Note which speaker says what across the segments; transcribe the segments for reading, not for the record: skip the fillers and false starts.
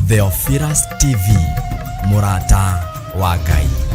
Speaker 1: Theophilus TV, mũrata wa Ngai.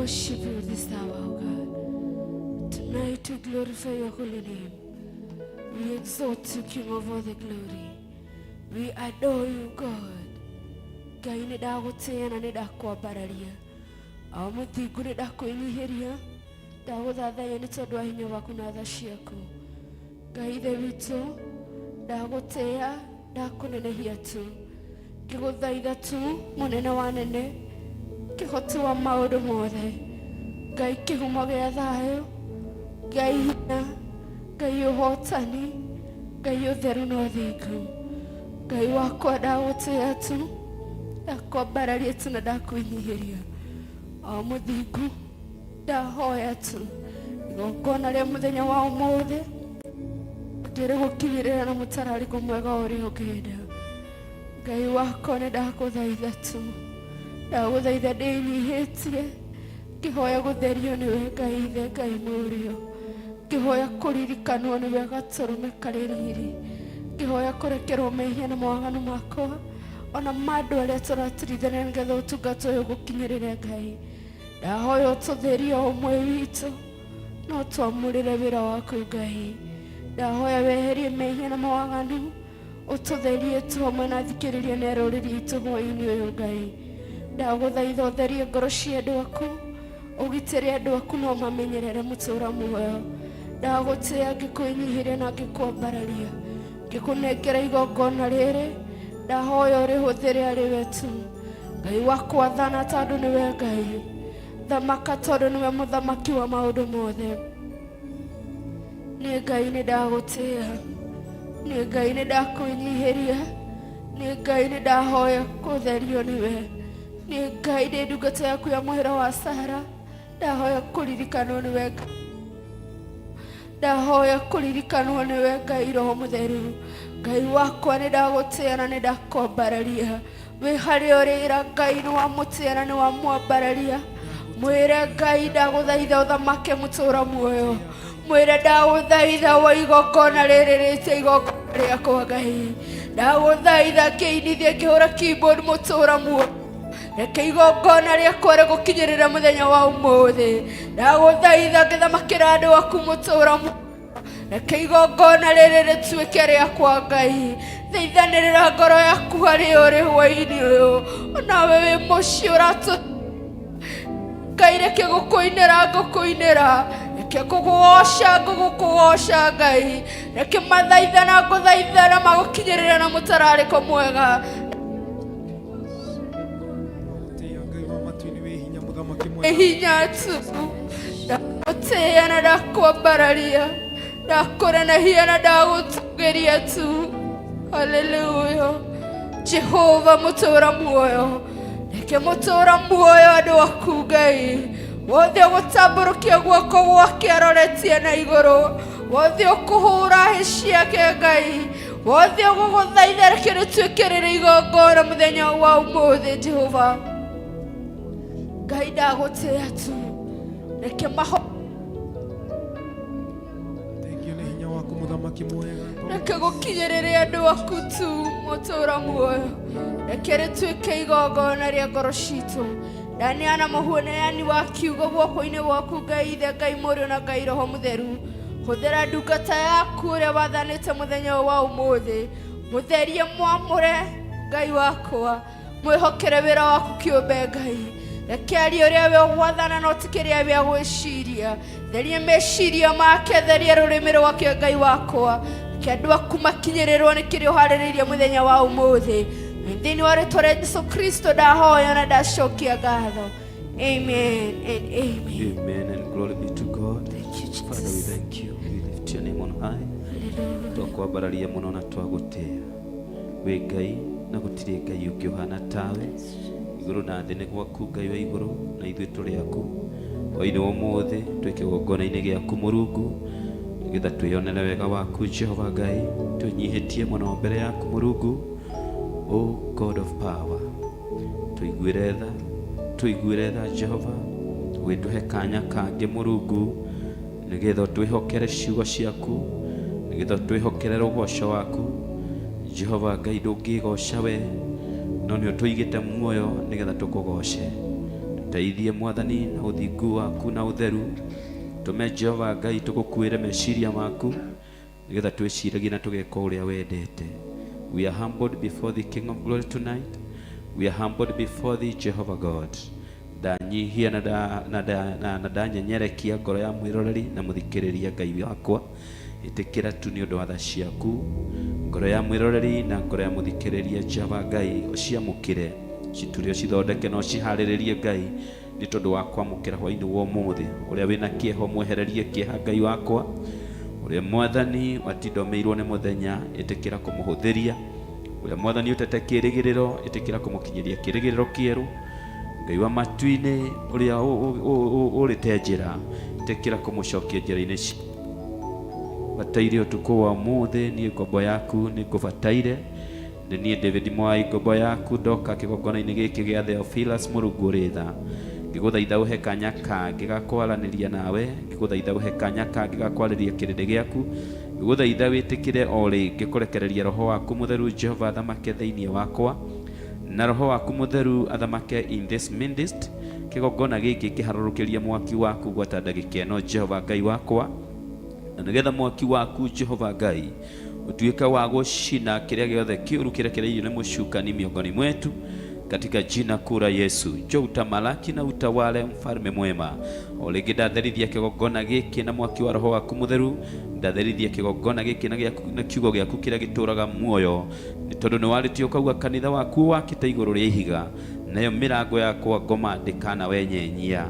Speaker 2: worship you this hour, O God. Tonight we glorify your holy name. We exalt you, King of all the glory. We adore you, God. Ngai nĩ ndagũtĩĩa na nĩ ndakwambararia. O mũthingu nĩ ndakwĩnyihĩria. Ndagũthathaiya nĩ tondũ wa hinya waku na tha ciaku. Ngai Ithe witũ, ndagũtĩĩa, ndakũnenehia tu. Ngĩgũthaitha tu, mũnene wa nene, kĩhoti wa maũndũ mothe. Ngai kĩhumo gĩa thayũ, Ngai hinya, Ngai ũhotani, Ngai ũtheru na ũthingu. Ngai wakwa ndagũtĩĩa tu, ndakwambararia tu na ndakwĩnyihĩria. O mũthingu, ndahoya tu igongona rĩa mũthenya wa ũmũthĩ ngĩrĩ gũkinyĩrĩra na mũtararĩko mwega ũrĩa ũngĩenda. Ngai wakwa nĩ ndakũthaitha tu, ndagũthaitha ndĩnyihĩtie, ngĩhoya gũtherio nĩwe Ngai Ithe, Ngai Mũriũ, ngĩhoya kũririkanwo nĩwe gatũrũme karĩ riri, ngĩhoya kũrekerwo mehia na mawaganu makwa ona ma andũ arĩa tũratirithania nĩgetha ũtungata ũyũ ũgũkinyĩrĩre Ngai. Ndahoya ũtũtherie o ũmwe witũ no twamũrĩre wĩra waku Ngai. Ndahoya weherie mehia na mawaganu ũtũtherie tu hamwe na athikĩrĩria na eroreri aitũ hwaĩ-inĩ ũyũ Ngai. Ndagũthaitha ũtherie ngoro cia andũ aku, ũgitĩre andũ aku na ũmamenyerere mũtũũra muoyo. Ndagũtĩĩa ngĩkwĩnyihĩria na ngĩkwambararia, ngĩkũnengera igongona rĩrĩ, ndahoya ũrĩhũthĩre arĩ we tu. Ngai wakwa thana tondũ nĩwe Ngai, thamaka tondũ nĩwe mũthamaki wa maũndũ mothe. Nĩ Ngai nĩ ndagũtĩĩa, nĩ Ngai nĩ ndakwĩnyihĩria, nĩ Ngai nĩ ndahoya kũtherio nĩwe. Nĩ Ngai ndĩ ndungata yaku ya mũhĩra wa Sara, ndahoya kũririkanwo nĩwe Ngai. Ndahoya kũririkanwo nĩwe Ngai Roho Mũtheru. Ngai wakwa nĩ ndagũtĩĩa na nĩ ndakwambararia. Wĩ harĩa ũrĩra Ngai nĩ wamũtĩĩa na nĩ wamwambararia. Mwĩre Ngai ndagũthaitha ũthamake mũtũũra muoyo. Mwĩre ndagũthaitha wa igongona rĩrĩ rĩte igongona rĩakwa Ngai. Ndagũthaitha kĩinithie ngĩhũra keyboard mũtũũra muoyo. Reke igongona rĩakwa rĩgũkinyĩrĩre mũthenya wa ũmũthĩ. Ndagũthaitha ngĩthamakĩra andũ aku mũtũũra muoyo. Reke igongona rĩrĩ rĩtuĩke rĩakwa Ngai. Thaithanĩrĩra ngoro yaku harĩ ũrĩ hwaĩ-inĩ ũyũ. Onawe wĩ mũciĩ ũratũ Ngai reke gũkũinĩra ngũkũinĩra, reke ngũgũgoca ngũgũkũgoca Ngai, reke mathaithana ngũthaithana magũkinyĩrĩre na mũtararĩko mwega.
Speaker 3: Tĩĩa Ngai wa matu-inĩ wĩ hinya mũthamaki mwega.
Speaker 2: Hinya tu ndagũtĩĩa na ndakwambararia, ndakũnenehia na ndagũtũgĩria tu. Haleluya. Jehova mũtũũra muoyo, reke mũtũũra muoyo andũ aku Ngai wothe ũgũtambũrũkia guoko gwake aroretie na igũrũ, wothe ũkũhũra hĩ ciake Ngai, wothe ũgũgũthaitha reke rĩtuĩke rĩrĩ igongona mũthenya wa ũmũthĩ Jehova Ngai ndagũtĩĩa tu, reke maho
Speaker 3: Thengiũ nĩ hinya waku mũthamaki mwega.
Speaker 2: Reke gũkinyĩrĩre andũ aku tu mũtũũra muoyo, reke rĩtuĩke igongona rĩa ngoro citũ. Ndaneana mũhuanani wa kiugo guoko-inĩ gwaku Ngai Ithe, Ngai Mũriũ na Ngai Roho Mũtheru. Hũthĩra ndungata yaku ũrĩa wathanĩte mũthenya ũyũ wa ũmũthĩ, mũtherie mwamũre Ngai wakwa, mwĩhokere wĩra waku kĩũmbe Ngai. Reke arie ũrĩa we ũgwathana no ti kĩrĩa we agwĩciria. Theria meciria make, theria rũrĩmĩ rwake Ngai wakwa. Reke andũ aku makinyĩrĩrwo nĩ kĩrĩa ũharĩrĩirie mũthenya wa ũmũthĩ. Thĩinĩ wa rĩtwa rĩa Jesu Kristo ndahoya na ndacokia ngatho. Amen and amen.
Speaker 4: Amen and glory be to God.
Speaker 2: Thank you,
Speaker 4: Father, we
Speaker 2: Jesus.
Speaker 4: thank you. We lift your name on high.
Speaker 2: Hallelujah.
Speaker 4: Twakwambararia mũno na twagũtĩĩa. Wĩ Ngai na gũtirĩ Ngai ũngĩ ũhana tawe. Igũrũ na thĩ nĩ gwaku Ngai wa igũrũ na ithuĩ tũrĩ aku. Hwaĩ-inĩ wa ũmũthĩ twĩ kĩgongona-inĩ gĩaku Mũrungu nĩgetha twĩyonere wega waku Jehova Ngai. Twĩnyihĩtie mũno mbere yaku Mũrungu. O God of power, tũiguĩre tha, tũiguĩre tha Jehova, wĩtũhe kanya kangĩ Mũrungu nĩgetha ũtwĩhokere ciugo ciaku, nĩgetha ũtwĩhokere rũgoco waku. Jehova Ngai ndũngĩgoca we, no nĩ ũtũigĩte muoyo nĩgetha tũkũgoce. Teithie Mwathani na ũthingu waku na ũtheru. Tũme Jehova Ngai tũgũkuĩre meciria maku nĩgetha twĩciragie na tũgeka ũrĩa wendete. We are humbled before the King of Glory tonight. We are humbled before the Jehovah God. Ndanyihia na nda- na nda- na- na ndanyenyerekia ngoro ya mwĩroreri na mũthikĩrĩria Ngai wakwa. Ĩtĩkĩra tu nĩ ũndũ wa tha ciaku. Ngoro ya mwĩroreri na ngoro ya mũthikĩrĩria Jehova Ngai ũciamũkĩre, citure ũcithondeke na ũciharĩrĩrie Ngai nĩ tondũ wa kwamũkĩra hwainĩ wa ũmũthĩ. Ũrĩa wĩna kĩeha ũmwehererie kĩeha Ngai wakwa. Ũrĩa Mwathani watinda ũmĩirwo nĩ mũthenya ĩtĩkĩra kũmũhũthĩria. Ũrĩa Mwathani ũtete kĩrĩgĩrĩro ĩtĩkĩra kũmũkinyĩria kĩrĩgĩrĩro kĩerũ. Ngai wa matu-inĩ ũrĩa ũrĩte njĩra ĩtĩkĩra kũmũcokia njĩra-inĩ ci bataire ũtukũ wa ũmũthĩ. Niĩ ngombo yaku nĩ ngũbataire, nĩ niĩ David Mwai ngombo yaku ndoka kĩgongona-inĩ gĩkĩ gĩa Theophilus Mũrungu ũrĩ tha, ngĩgũthaitha ũhe kanya kangĩ ga kwaranĩria nawe, ngĩgũthaitha ũhe kanya kangĩ ga kwarĩria kĩrĩndĩ gĩaku, ngĩgũthaitha wĩtĩkĩre o rĩngĩ kũrekereria roho waku mũtheru Jehova athamake thĩinĩ wakwa, na roho waku mũtheru athamake in this midst. Kĩgongona gĩkĩ kĩharũrũkĩria mwaki waku gwata ndagĩka ĩno Jehova Ngai wakwa, na nĩgetha mwaki waku Jehova Ngai ũtuĩke wa gũcina kĩrĩa gĩothe kĩũru kĩrekereirio nĩ mũcukani miongoni mwetu, katika jina kuu la Yesu. Njoo utamalaki na utawale, mfalme mwema. O rĩngĩ ndatherithia kĩgongona gĩkĩ na mwaki wa roho waku mũtheru, ndatherithia kĩgongona gĩkĩ na kiugo gĩaku kĩrĩa gĩtũraga muoyo, nĩ tondũ nĩ warĩtie ũkauga kanitha waku wakĩte igũrũ rĩa ihiga, nayo mĩrango yakwa ngoma ndĩkanawenyenyia.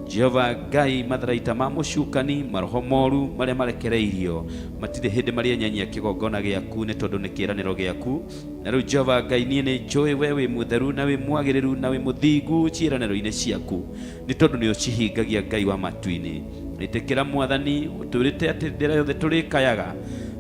Speaker 4: Jehova Ngai, matharaita ma mũcukani, maroho moru marĩa marekereirio matirĩ hĩndĩ marĩenyenyia kĩgongona gĩaku, nĩ tondũ nĩ kĩĩranĩro gĩaku. Na rĩu Jehova Ngai, niĩ nĩ njũĩ we wĩ mũtheru na wĩ mwagĩrĩru na wĩ mũthingu ciĩranĩro-inĩ ciaku, nĩ tondũ nĩ ũcihingagia Ngai wa matu-inĩ. Ĩtĩkĩra Mwathani, ũtwĩrĩte atĩ rĩrĩa yothe tũrĩkayaga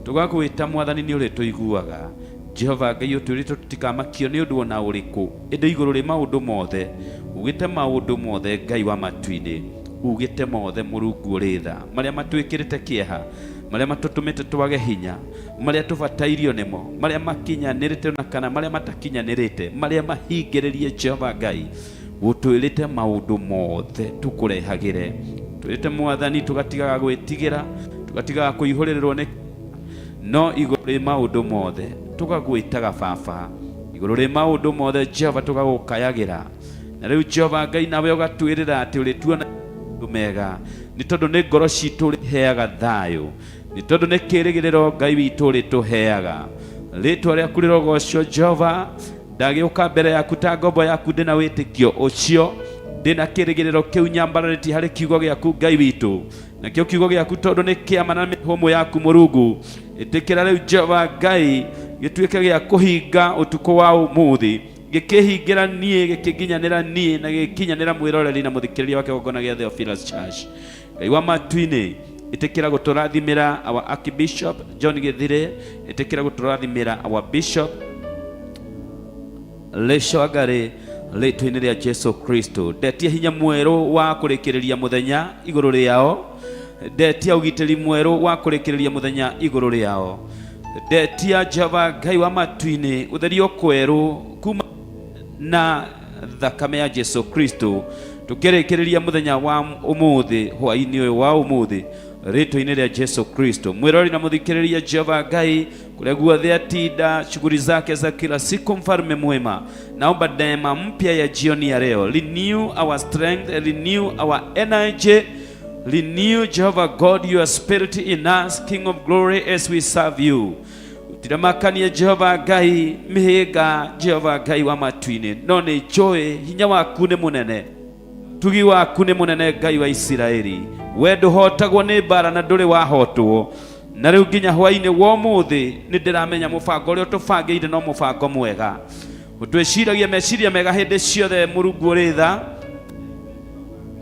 Speaker 4: tũgagwĩta Mwathani nĩ ũrĩtũiguaga. Jehova Ngai, ũtwĩrĩte tũtikamakio nĩ ũndũ ona ũrĩkũ, ĩndĩ igũrũ rĩ maũndũ mothe ugĩte maũndũ mothe Ngai wa matu-inĩ, ugĩte mothe Mũrungu ũrĩ tha, marĩa matwĩkĩrĩte kĩeha, marĩa matũtũmĩte twage hinya, marĩa tũbatairio nĩmo, marĩa makinyanĩrĩte na kana marĩa matakinyanĩrĩte, marĩa mahingĩrĩrie Jehova Ngai, gũtwĩrĩte maũndũ mothe tũkũrehagĩre. Twĩrĩte Mwathani tũgatigaga gwĩtigĩra, tũgatigaga kũihũrĩrĩrwo nĩ no igũrũ rĩ maũndũ mothe tũgagwĩtaga Baba, igũrũ rĩ maũndũ mothe Jehova tũgagũkayagĩra. Na rĩu Jehova Ngai, nawe ũgatwĩrĩra atĩ ũrĩtuona maũndũ mega, nĩ tondũ nĩ ngoro citũ ũrĩheaga thayũ, nĩ tondũ nĩ kĩrĩgĩrĩro Ngai witũ ũrĩtũheaga. Rĩtwa rĩaku rĩrogocwo Jehova. Ndagĩũka mbere yaku ta ngombo yaku ndĩna wĩtĩkio ũcio, ndĩna kĩrĩgĩrĩro kĩu nyambararĩtie harĩ kiugo gĩaku Ngai witũ, nakĩo kiugo gĩaku tondũ nĩ kĩama na mĩhũmũ yaku Mũrungu. Ĩtĩkĩra rĩu Jehova Ngai gĩtuĩke gĩa kũhinga ũtukũ wa ũmũthĩ, gĩkĩhingĩra niĩ, gĩkĩnginyanĩra niĩ, na gĩgĩkinyanĩra mwĩroreri na mũthikĩrĩria wa kĩgongona gĩa Theophilus Church. Ngai wa matu-inĩ, ĩtĩkĩra gũtũrathimĩra our Archbishop John Gĩthire, ĩtĩkĩra gũtũrathimĩra our Bishop Rĩcwangari rĩtwa-inĩ rĩa Jesu Kristo. Ndetia hinya mwerũ wa kũrĩkĩrĩria mũthenya igũrũ rĩao, ndetia ũgitĩri mwerũ wa kũrĩkĩrĩria mũthenya igũrũ rĩao, ndetia Jehova Ngai wa matu-inĩ ũtherio kwerũ kuma na thakame ya Jesu Kristo, tukĩrĩkĩrĩria mũthenya wa ũmũthĩ, hwaĩ-inĩ ũyũ wa ũmũthĩ, rĩtwa-inĩ rĩa Jesu Kristo. Mwĩrori na mũthikĩrĩria Jehova Ngai kũrĩa guothe atinda shughuli zake za kila siku, mfalme mwema, naomba neema mpya ya jioni ya leo, renew our strength, renew our energy, renew Jehovah God your spirit in us, King of glory, as we serve you. Tiramakanie Jehova Ngai mĩhĩnga, Jehova Ngai wa matu-inĩ, no nĩ njũĩ hinya waku nĩ mũnene, tugi waku nĩ mũnene Ngai wa Isiraeli. We ndũhotagwo nĩ mbara na ndũrĩ wahotwo. Na rĩu nginya hwaĩ-inĩ wa ũmũthĩ nĩ ndĩramenya mũbango ũrĩa ũtũbangĩire no mũbango mwega. Ũtwĩciragia meciria mega hĩndĩ ciothe, Mũrungu ũrĩ tha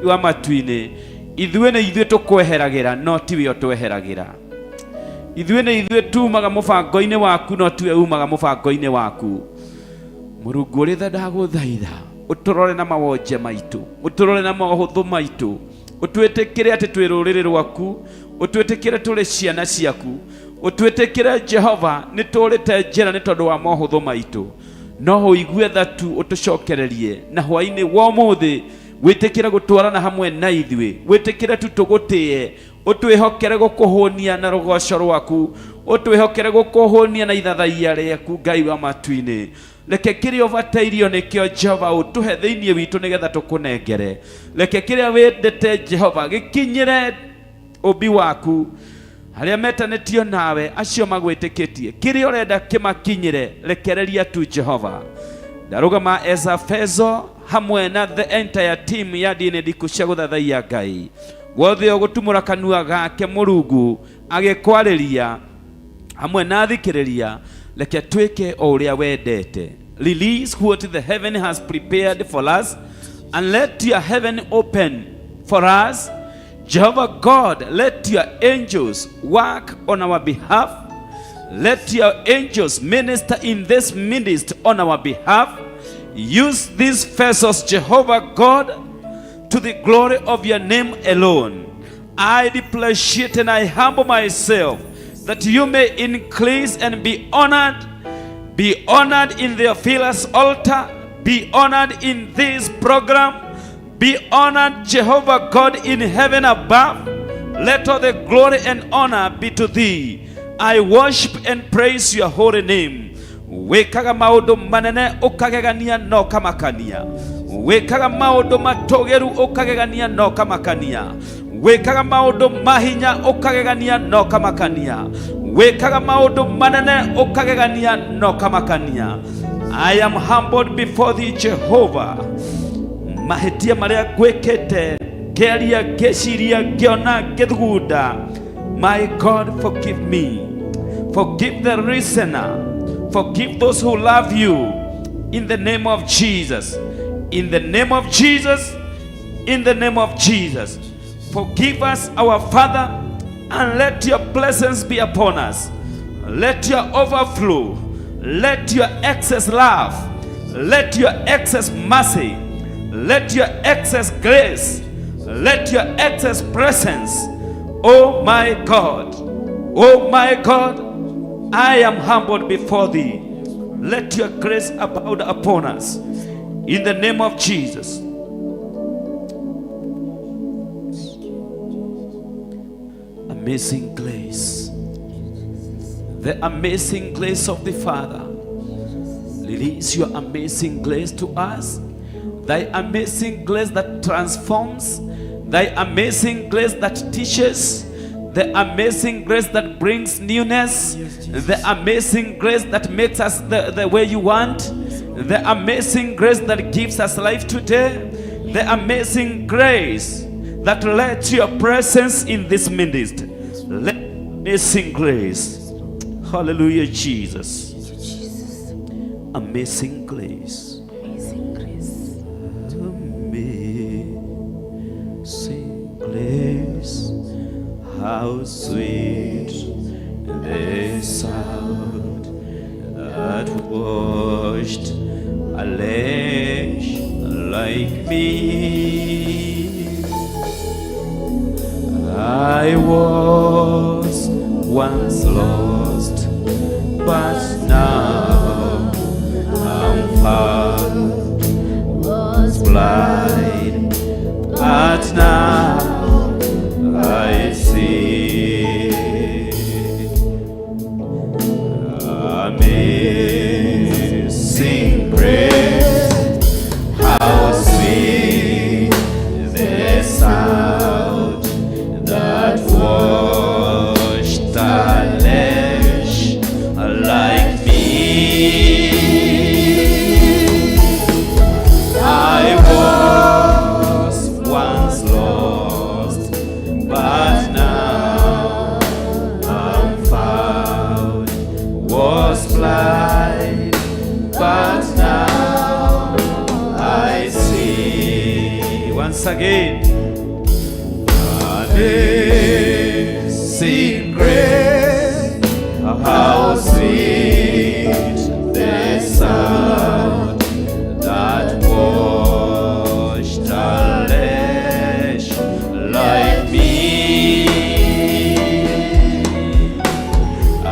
Speaker 4: wa matu-inĩ. Ithuĩ nĩ ithuĩ tũkweheragĩra, no tiwe ũtweheragĩra. Ithuĩ nĩ ithuĩ tumaga mũbango-inĩ waku, no tiwe umaga mũbango-inĩ waku. Mũrungu ũrĩ tha, ndagũthaitha ũtũrore na mawonje maitũ, ũtũrore na mohũthũ maitũ, ũtwĩtĩkĩre atĩ twĩ rũrĩrĩ rwaku, ũtwĩtĩkĩre tũrĩ ciana ciaku, ũtwĩtĩkĩre Jehova nĩ tũrĩte njĩra nĩ tondũ wa mohũthũ maitũ, no ũigue tha tu ũtũcokererie na hwaĩ-inĩ wa ũmũthĩ. Wĩtĩkĩre gũtwarana hamwe na ithuĩ, wĩtĩkĩre tu tũgũtĩe, ũtwĩhokere gũkũhũnia na rũgoco rwaku, ũtwĩhokere gũkũhũnia na ithathaiya rĩaku Ngai wa matu-inĩ. Reke kĩrĩa ũbatairio nĩkĩo Jehova ũtũhe thĩinĩ witũ nĩgetha tũkũnengere. Reke kĩrĩa wendete Jehova gĩkinyĩre ũmbi waku harĩa metanĩtio nawe, acio magwĩtĩkĩtie, kĩrĩa ũrenda kĩmakinyĩre, rekereria tu Jehova. Ndarũgama as a vessel hamwe na the entire team ya ndini ndiku cia gũthathaiya Ngai. Wothe ũgũtumũra kanua gake Mũrungu agĩkwarĩria hamwe na athikĩrĩria, reke twĩke o ũrĩa wendete. Release what the heaven has prepared for us and let your heaven open for us. Jehovah God, let your angels work on our behalf. Let your angels minister in this midst on our behalf. Use these vessels, Jehovah God, to the glory of your name alone. I depreciate and I humble myself that you may increase and be honored in the Theophilus altar, be honored in this program, be honored, Jehovah God, in heaven above. Let all the glory and honor be to thee. I worship and praise your holy name. Wĩkaga maũndũ manene ũkagegania na ũkamakania. Wĩkaga maũndũ matũgĩru ũkagegania na ũkamakania. Wĩkaga maũndũ mahinya ũkagegania na ũkamakania. Wĩkaga maũndũ manene ũkagegania na ũkamakania. I am humbled before thee, Jehovah. Mahĩtia marĩa ngwĩkĩte, ngĩaria, ngĩciria, ngĩona, ngĩthugunda, my God, forgive me. Forgive the listener. Forgive those who love you. In the name of Jesus. In the name of Jesus. In the name of Jesus. Forgive us, our Father, and let your blessings be upon us. Let your overflow, let your excess love, let your excess mercy, let your excess grace, let your excess presence. Oh my God, oh my God, I am humbled before thee. Let your grace abound upon us. In the name of Jesus. Amazing grace. The amazing grace of the Father. Release your amazing grace to us. Thy amazing grace that transforms. Thy amazing grace that teaches. The amazing grace that brings newness.
Speaker 3: Yes, Jesus.
Speaker 4: The amazing grace that makes us the way you want. The amazing grace that gives us life today. The amazing grace that lets your presence in this midst. Let amazing grace. Hallelujah, Jesus.
Speaker 2: Jesus.
Speaker 4: Amazing grace.
Speaker 2: Amazing grace.
Speaker 4: Amazing grace. How sweet the sound that washed a wretch like me. I was once lost, but now I'm found.
Speaker 2: Was
Speaker 4: Blind, but now I see. Amazing grace, how sweet the sound that washed a wretch like me. I was once lost, but now I'm found. Was blind, but now I see. Once again, amazing grace, how sweet the sound that washed a wretch like me. I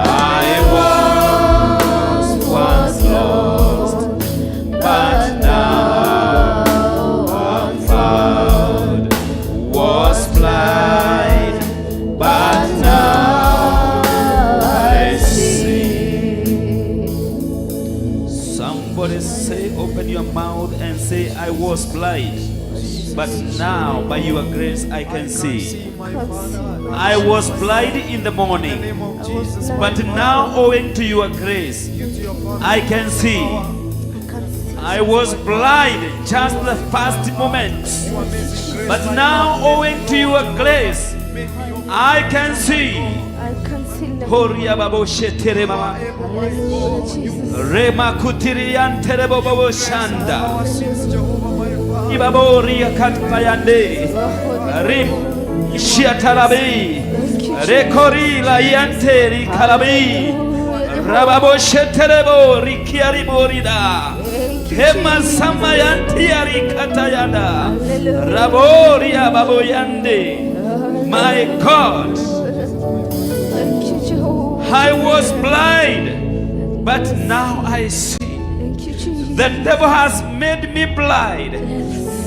Speaker 4: was once lost, but now I'm found. was blind, but now by your grace I can see.
Speaker 3: See my Father.
Speaker 4: I was blind in the
Speaker 3: In the
Speaker 4: morning,
Speaker 3: name of Jesus, my
Speaker 4: but now owing to your grace
Speaker 3: due to your Father,
Speaker 4: I can see.
Speaker 2: I can see.
Speaker 4: I was blind just the first moment,
Speaker 3: your amazing grace,
Speaker 4: but now owing to your grace
Speaker 3: make me your
Speaker 4: I can see.
Speaker 2: I can see. Lord.
Speaker 4: Horia babo shetere mama.
Speaker 3: able, my
Speaker 2: Hallelujah,
Speaker 3: God. You
Speaker 2: Jesus.
Speaker 4: Rema kutiriantere bobo shanda.
Speaker 3: our sins, Jehovah, my Father.
Speaker 4: Ibaboria katayande. Rim shiatarabi. Rekori la yante rikarabi. Rababo sheterebo rikiariborida. Hema samayanti katayanda. Raboria baboyande. My God,
Speaker 2: Thank you, Jehovah.
Speaker 4: I was blind, but now I see.
Speaker 2: Thank you, Jesus.
Speaker 4: The devil has made me blind,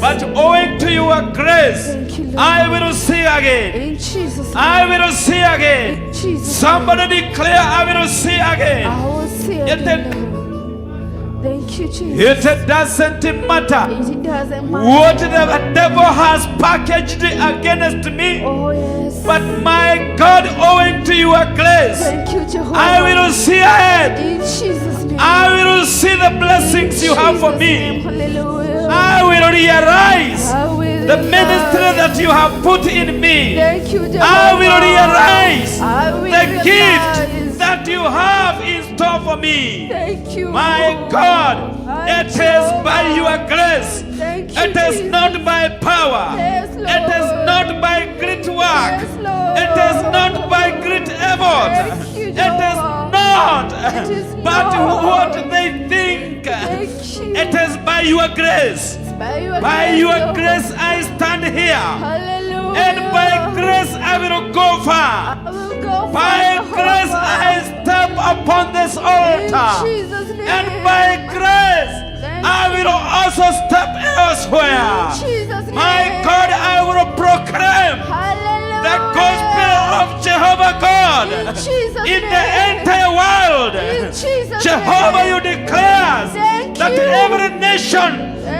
Speaker 4: but owing to your grace,
Speaker 2: Thank you, Lord.
Speaker 4: I will see again.
Speaker 2: In Jesus' name.
Speaker 4: I will see again.
Speaker 2: In Jesus' name.
Speaker 4: Somebody declare, I will see again.
Speaker 2: I will see
Speaker 4: It-
Speaker 2: again. Lord. Thank you, Jesus.
Speaker 4: It doesn't matter
Speaker 2: It doesn't matter.
Speaker 4: what the devil has packaged against me,
Speaker 2: Oh, yes.
Speaker 4: but my God, owing to your grace,
Speaker 2: Thank you, Jehovah.
Speaker 4: I will see ahead.
Speaker 2: In Jesus' name.
Speaker 4: I will see the blessings you have for
Speaker 2: Jesus' name.
Speaker 4: me.
Speaker 2: Hallelujah.
Speaker 4: I will realize
Speaker 2: I will
Speaker 4: the ministry that you have put in me.
Speaker 2: Thank you, Jehovah.
Speaker 4: I will realize
Speaker 2: I will
Speaker 4: the gift
Speaker 2: realize.
Speaker 4: that you have in store for me.
Speaker 2: Thank you.
Speaker 4: My God,
Speaker 2: My
Speaker 4: it is by your grace.
Speaker 2: Thank you,
Speaker 4: It is
Speaker 2: Jesus.
Speaker 4: not by power.
Speaker 2: Yes, Lord.
Speaker 4: It is not by great work.
Speaker 2: Yes, Lord.
Speaker 4: It is not by great effort.
Speaker 2: Thank you,
Speaker 4: It is
Speaker 2: Jehovah.
Speaker 4: not.
Speaker 2: It is
Speaker 4: But
Speaker 2: not.
Speaker 4: what they think.
Speaker 2: Thank you.
Speaker 4: It is by your grace.
Speaker 2: By your
Speaker 4: By
Speaker 2: grace,
Speaker 4: your
Speaker 2: Jehovah.
Speaker 4: grace I stand here.
Speaker 2: Hallelujah.
Speaker 4: And by grace I will go far.
Speaker 2: I will go
Speaker 4: By
Speaker 2: far,
Speaker 4: grace I
Speaker 2: Jehovah.
Speaker 4: step upon this altar.
Speaker 2: In Jesus' name.
Speaker 4: And by grace
Speaker 2: Thank
Speaker 4: I will also step elsewhere.
Speaker 2: In Jesus' name.
Speaker 4: My God, I will proclaim
Speaker 2: Hallelujah.
Speaker 4: the gospel of Jehovah God
Speaker 2: In Jesus'
Speaker 4: in the
Speaker 2: name.
Speaker 4: entire world.
Speaker 2: In Jesus'
Speaker 4: Jehovah,
Speaker 2: name.
Speaker 4: you declare
Speaker 2: Thank
Speaker 4: that
Speaker 2: you.
Speaker 4: every nation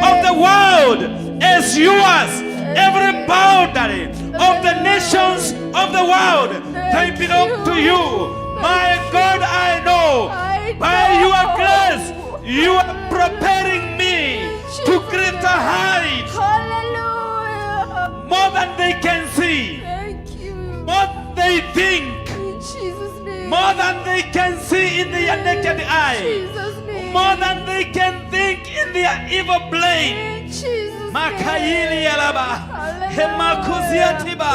Speaker 4: of the world is yours. Every boundary of the nations of the world, they
Speaker 2: Thank
Speaker 4: belong
Speaker 2: you.
Speaker 4: to you. My God, I know
Speaker 2: I
Speaker 4: by your
Speaker 2: know.
Speaker 4: grace you are preparing me to
Speaker 2: Jesus'
Speaker 4: greater
Speaker 2: name.
Speaker 4: heights,
Speaker 2: Hallelujah.
Speaker 4: more than they can see,
Speaker 2: Thank you.
Speaker 4: more than they think,
Speaker 2: In Jesus' name.
Speaker 4: more than they can see in their naked eye,
Speaker 2: Jesus' name.
Speaker 4: more than they can think in their evil brain.
Speaker 2: In Jesus'
Speaker 4: Makayili
Speaker 2: name.
Speaker 4: yalaba
Speaker 2: Hallelujah.
Speaker 4: hemakuziatiba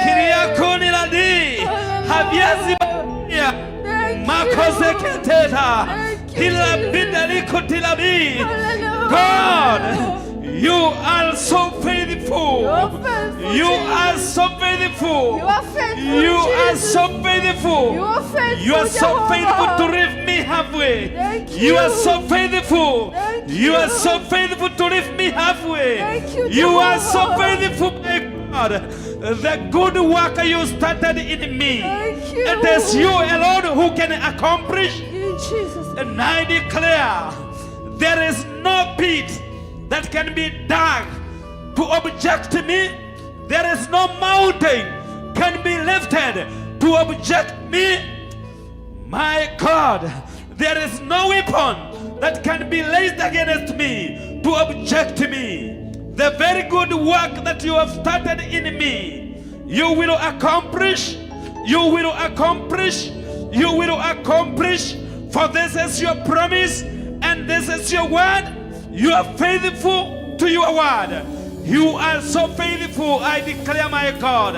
Speaker 4: kiriakuniladi haviazi
Speaker 2: Thank you.
Speaker 4: makozeketeta
Speaker 2: Thank you,
Speaker 4: hilabidalikotilabi.
Speaker 2: Hallelujah.
Speaker 4: God, you are so faithful.
Speaker 2: You are faithful,
Speaker 4: You
Speaker 2: Jesus.
Speaker 4: are so faithful.
Speaker 2: You are faithful,
Speaker 4: You are
Speaker 2: Jesus.
Speaker 4: so faithful.
Speaker 2: You are faithful,
Speaker 4: You are so
Speaker 2: Jehovah.
Speaker 4: faithful to leave me halfway.
Speaker 2: Thank
Speaker 4: You are
Speaker 2: you.
Speaker 4: so faithful.
Speaker 2: Thank
Speaker 4: You are
Speaker 2: you.
Speaker 4: so faithful to leave me halfway.
Speaker 2: Thank you,
Speaker 4: You are so
Speaker 2: Jehovah.
Speaker 4: faithful, my God. The good work you started in me.
Speaker 2: Thank you.
Speaker 4: It is you alone who can accomplish.
Speaker 2: In Jesus' name.
Speaker 4: And I declare there is no pit that can be dug to object to me. There is no mountain can be lifted to object me. My God, there is no weapon that can be raised against me to object to me. The very good work that you have started in me, you will accomplish, you will accomplish, you will accomplish. For this is your promise and this is your word. You are faithful to your word. You are so faithful, I declare, my God.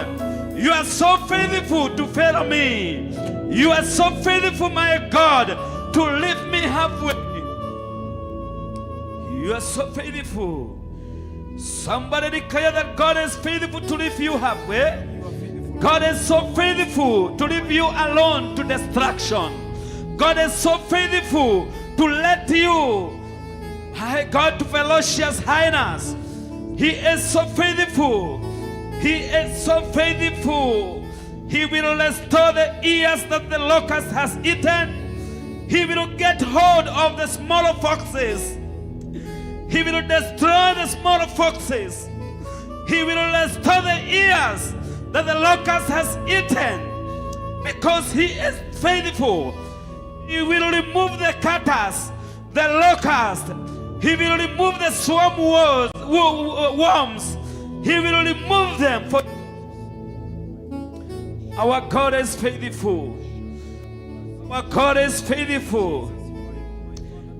Speaker 4: You are so faithful to fail me. You are so faithful, my God, to leave me halfway. You are so faithful. Somebody declare that God is faithful to leave you halfway. God is so faithful to leave you alone to destruction. God is so faithful to let you, my God, to ferocious hyenas. He is so faithful. He is so faithful. He will restore the ears that the locust has eaten. He will get hold of the smaller foxes.
Speaker 5: He will destroy the small foxes. He will restore the ears that the locust has eaten. Because he is faithful. He will remove the cutters, the locust. He will remove the swarm worms. He will remove them. For our God is faithful. Our God is faithful.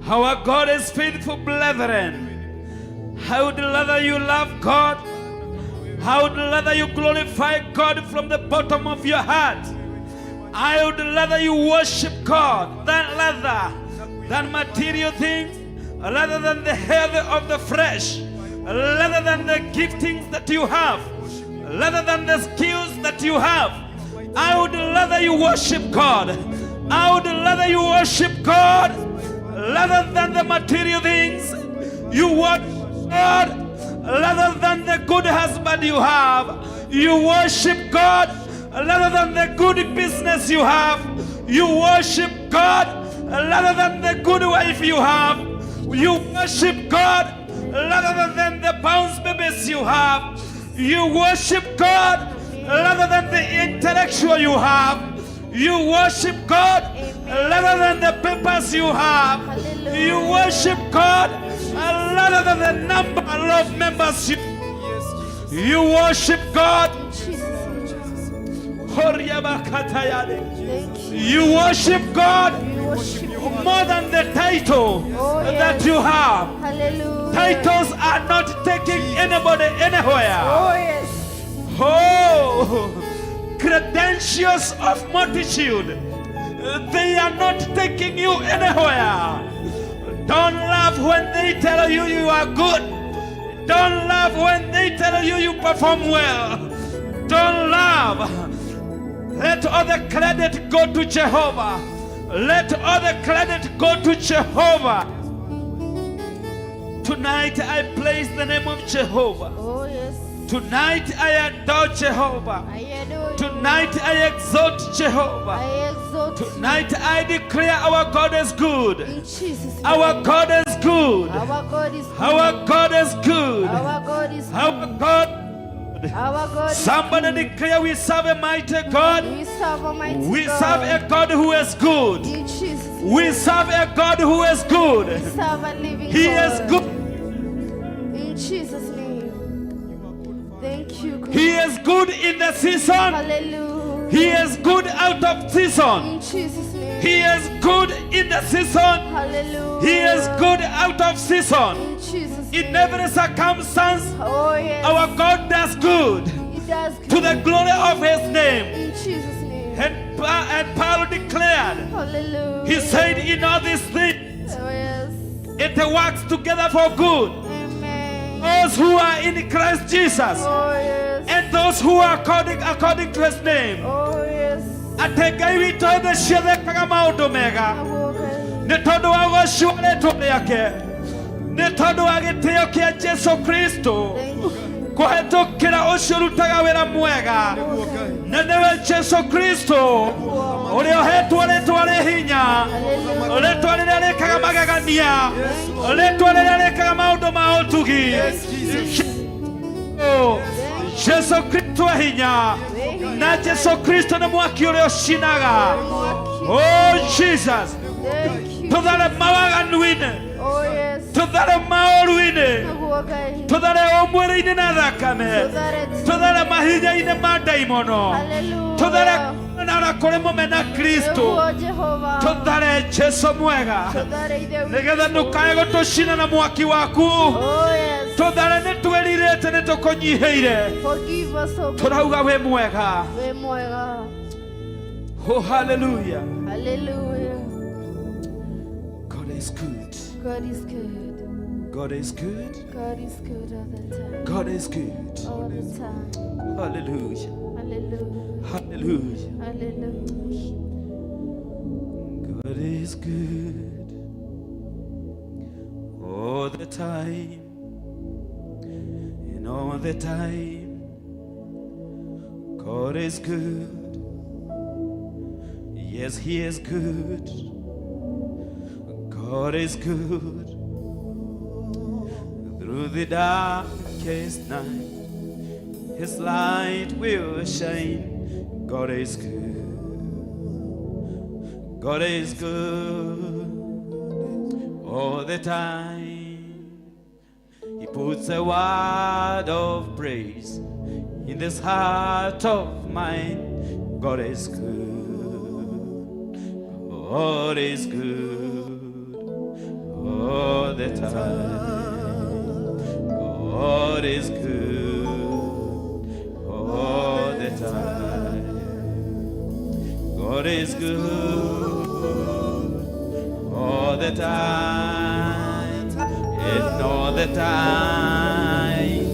Speaker 5: Our God is faithful, brethren. I would rather you love God. I would rather you glorify God from the bottom of your heart. I would rather you worship God than rather than material things, rather than the health of the flesh, rather than the giftings that you have, rather than the skills that you have. I would rather you worship God. I would rather you worship God rather than the material things. You worship God rather than the good husband you have. You worship God rather than the good business you have. You worship God rather than the good wife you have. You worship God rather than the bounce babies you have. You worship God rather than the intellectual you have. You worship God rather than the papers you have. You worship God rather than the number of members you. You worship God.
Speaker 2: Jesus.
Speaker 5: Horiabakatayade.
Speaker 2: Thank you.
Speaker 5: You worship God
Speaker 2: We worship you.
Speaker 5: more than the title
Speaker 2: Oh, yes.
Speaker 5: that you have.
Speaker 2: Hallelujah.
Speaker 5: Titles are not taking anybody anywhere.
Speaker 2: Oh, yes.
Speaker 5: Oh, credentials of multitude, they are not taking you anywhere. Don't laugh when they tell you you are good. Don't laugh when they tell you you perform well. Don't laugh. Let all the credit go to Jehovah. Let all the credit go to Jehovah. Tonight I place the name of Jehovah.
Speaker 2: Oh, yes.
Speaker 5: Tonight I adore Jehovah.
Speaker 2: I adore you.
Speaker 5: Tonight I exalt Jehovah.
Speaker 2: I exalt you.
Speaker 5: Tonight I declare our God is good.
Speaker 2: In Jesus' name.
Speaker 5: Our God is good.
Speaker 2: Our God is good.
Speaker 5: Our God is good.
Speaker 2: Our God is good.
Speaker 5: Our God.
Speaker 2: Our God is
Speaker 5: Somebody declare we serve a mighty God.
Speaker 2: We serve a mighty
Speaker 5: We
Speaker 2: God.
Speaker 5: serve a God who is good.
Speaker 2: In Jesus'
Speaker 5: We
Speaker 2: name.
Speaker 5: serve a God who is good.
Speaker 2: We serve a living
Speaker 5: He
Speaker 2: God.
Speaker 5: is good.
Speaker 2: In Jesus' name. Thank you, God.
Speaker 5: He is good in the season.
Speaker 2: Hallelujah.
Speaker 5: He is good out of season.
Speaker 2: In Jesus' name.
Speaker 5: He is good in the season.
Speaker 2: Hallelujah.
Speaker 5: He is good out of season.
Speaker 2: In Jesus'
Speaker 5: In
Speaker 2: name.
Speaker 5: every circumstance,
Speaker 2: Oh, yes.
Speaker 5: our God does good
Speaker 2: He does good.
Speaker 5: to the glory of his name.
Speaker 2: In Jesus' name.
Speaker 5: And Paul declared,
Speaker 2: Hallelujah.
Speaker 5: he said, in all these things,
Speaker 2: Oh, yes.
Speaker 5: it works together for good.
Speaker 2: Amen.
Speaker 5: Those who are in Christ Jesus
Speaker 2: Oh, yes.
Speaker 5: and those who are according to his name.
Speaker 2: Oh, yes.
Speaker 5: Atĩ Ngai witũ hĩndĩ ciothe ekaga maũndũ mega
Speaker 2: Okay.
Speaker 5: nĩ tondũ wa ũgoci wa rĩtwa rĩake, nĩ tondũ wa gĩtĩo kĩa Jesu Kristo
Speaker 2: Thank you.
Speaker 5: kũhetũkĩra ũcio ũrutaga wĩra mwega, na nĩwe Jesu Kristo ũrĩa ũhetwo rĩtwa rĩ hinya, rĩtwa rĩrĩa rĩkaga magegania, rĩtwa rĩrĩa rĩkaga maũndũ ma ũtugi. Jesu Kristo e hinya, na Jesu Kristo nĩ mwaki ũrĩa ũcinaga. Oh Jesus.
Speaker 2: Thank you.
Speaker 5: Tũthare mawaganu-inĩ,
Speaker 2: Oh, yes.
Speaker 5: tũthare maũru-inĩ,
Speaker 2: Okay.
Speaker 5: tũthare o mwĩrĩ-inĩ na thakame,
Speaker 2: Tũthare.
Speaker 5: Tũthare mahinya-inĩ ma ndaimono,
Speaker 2: Hallelujah.
Speaker 5: tũthare na kũrĩ mũmena Kristo.
Speaker 2: Nĩguo Jehova.
Speaker 5: Tũthare Jesu mwega,
Speaker 2: Tũthare Ithe witũ.
Speaker 5: nĩgetha ndũkae gũtũcina na mwaki waku.
Speaker 2: Oh, yes.
Speaker 5: Tũthare, nĩ twĩrirĩte, nĩ tũkũnyihĩire.
Speaker 2: Forgive us, oh God.
Speaker 5: Tũrauga wĩ mwega.
Speaker 2: Wĩ mwega.
Speaker 5: Oh, hallelujah.
Speaker 2: Hallelujah.
Speaker 5: God is good.
Speaker 2: God is good.
Speaker 5: God is good.
Speaker 2: God is good all the time.
Speaker 5: God is good.
Speaker 2: All the time.
Speaker 5: Hallelujah.
Speaker 2: Hallelujah.
Speaker 5: Hallelujah.
Speaker 2: Hallelujah.
Speaker 5: God is good all the time, and all the time. God is good. Yes, He is good. God is good. Through the darkest night, His light will shine. God is good. God is good all the time. He puts a word of praise in this heart of mine. God is good. God is good all the time. God is good all the time. God is good all the time, and all the time.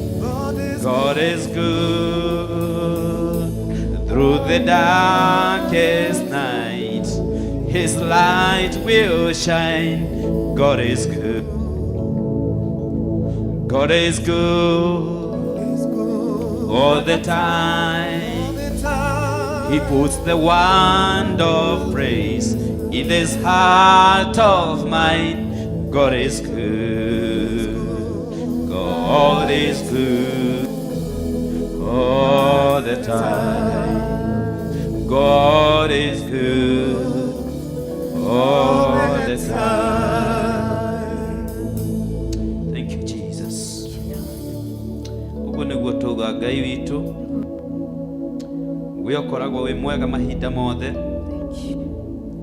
Speaker 5: God is good through the darkest night. His light will shine. God is good. God is good all the time. He puts the wand of praise in this heart of mine. God is good. God is good all the time. God is good all the time. Thank you, Jesus. Ũguo nĩguo tauga Ngai witũ, we ũkoragwo wĩ mwega mahinda mothe.
Speaker 2: Thank you.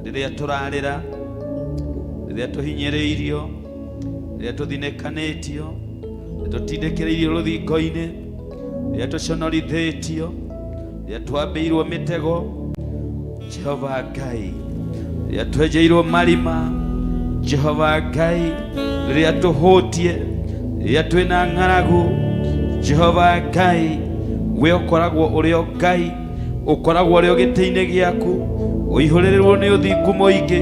Speaker 5: Rĩrĩa tũrarĩra, rĩrĩa tũhinyĩrĩirio, rĩrĩa tũthinĩkanĩtio, rĩrĩa tũtindĩkĩrĩirio rũthingo-inĩ, rĩrĩa tũconorithĩtio, rĩrĩa twambĩirwo mĩtego, Jehova Ngai, rĩrĩa twenjeirwo marima, Jehova Ngai, rĩrĩa tũhũtie, rĩrĩa twĩna ng'aragu, Jehova Ngai, we ũkoragwo ũrĩ o Ngai, ũkoragwo ũrĩ o gĩtĩ-inĩ gĩaku, ũihũrĩrĩirwo nĩ ũthingu mũingĩ,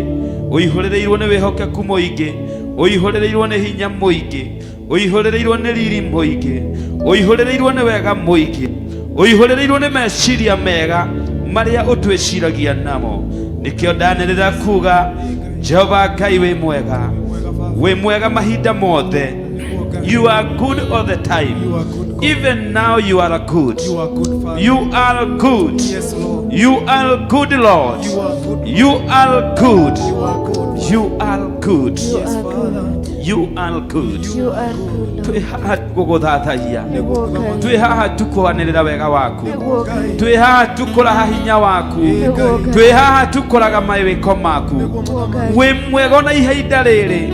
Speaker 5: ũihũrĩrĩirwo nĩ wĩhokeku mũingĩ, ũihũrĩrĩirwo nĩ hinya mũingĩ, ũihũrĩrĩirwo nĩ riri mũingĩ, ũihũrĩrĩirwo nĩ wega mũingĩ, ũihũrĩrĩirwo nĩ meciria mega marĩa ũtwĩciragia namo. Nĩkĩo ndanĩrĩra kuga Jehova Ngai wĩ mwega, wĩ mwega mahinda mothe. You are good all the time.
Speaker 3: You are good, God.
Speaker 5: Even now you are good.
Speaker 3: You are good, Father.
Speaker 5: You are good.
Speaker 3: Yes, Lord.
Speaker 5: You are good, Lord.
Speaker 3: You are good.
Speaker 5: You are good.
Speaker 3: You are good.
Speaker 5: You are good.
Speaker 2: You
Speaker 3: Yes,
Speaker 2: are
Speaker 3: Father.
Speaker 2: good.
Speaker 5: You are good.
Speaker 2: You are good, Lord.
Speaker 5: Twĩ haha gũgũthathaiya.
Speaker 2: Nĩguo Ngai.
Speaker 5: Twĩ haha tu kwanĩrĩra wega waku.
Speaker 2: Nĩguo Ngai.
Speaker 5: Twĩ haha tu kũraha hinya waku.
Speaker 2: Nĩguo Ngai.
Speaker 5: Twĩ haha tu kũraga mawĩko maku.
Speaker 2: Nĩguo Ngai.
Speaker 5: Wĩ mwega ona ihinda rĩrĩ.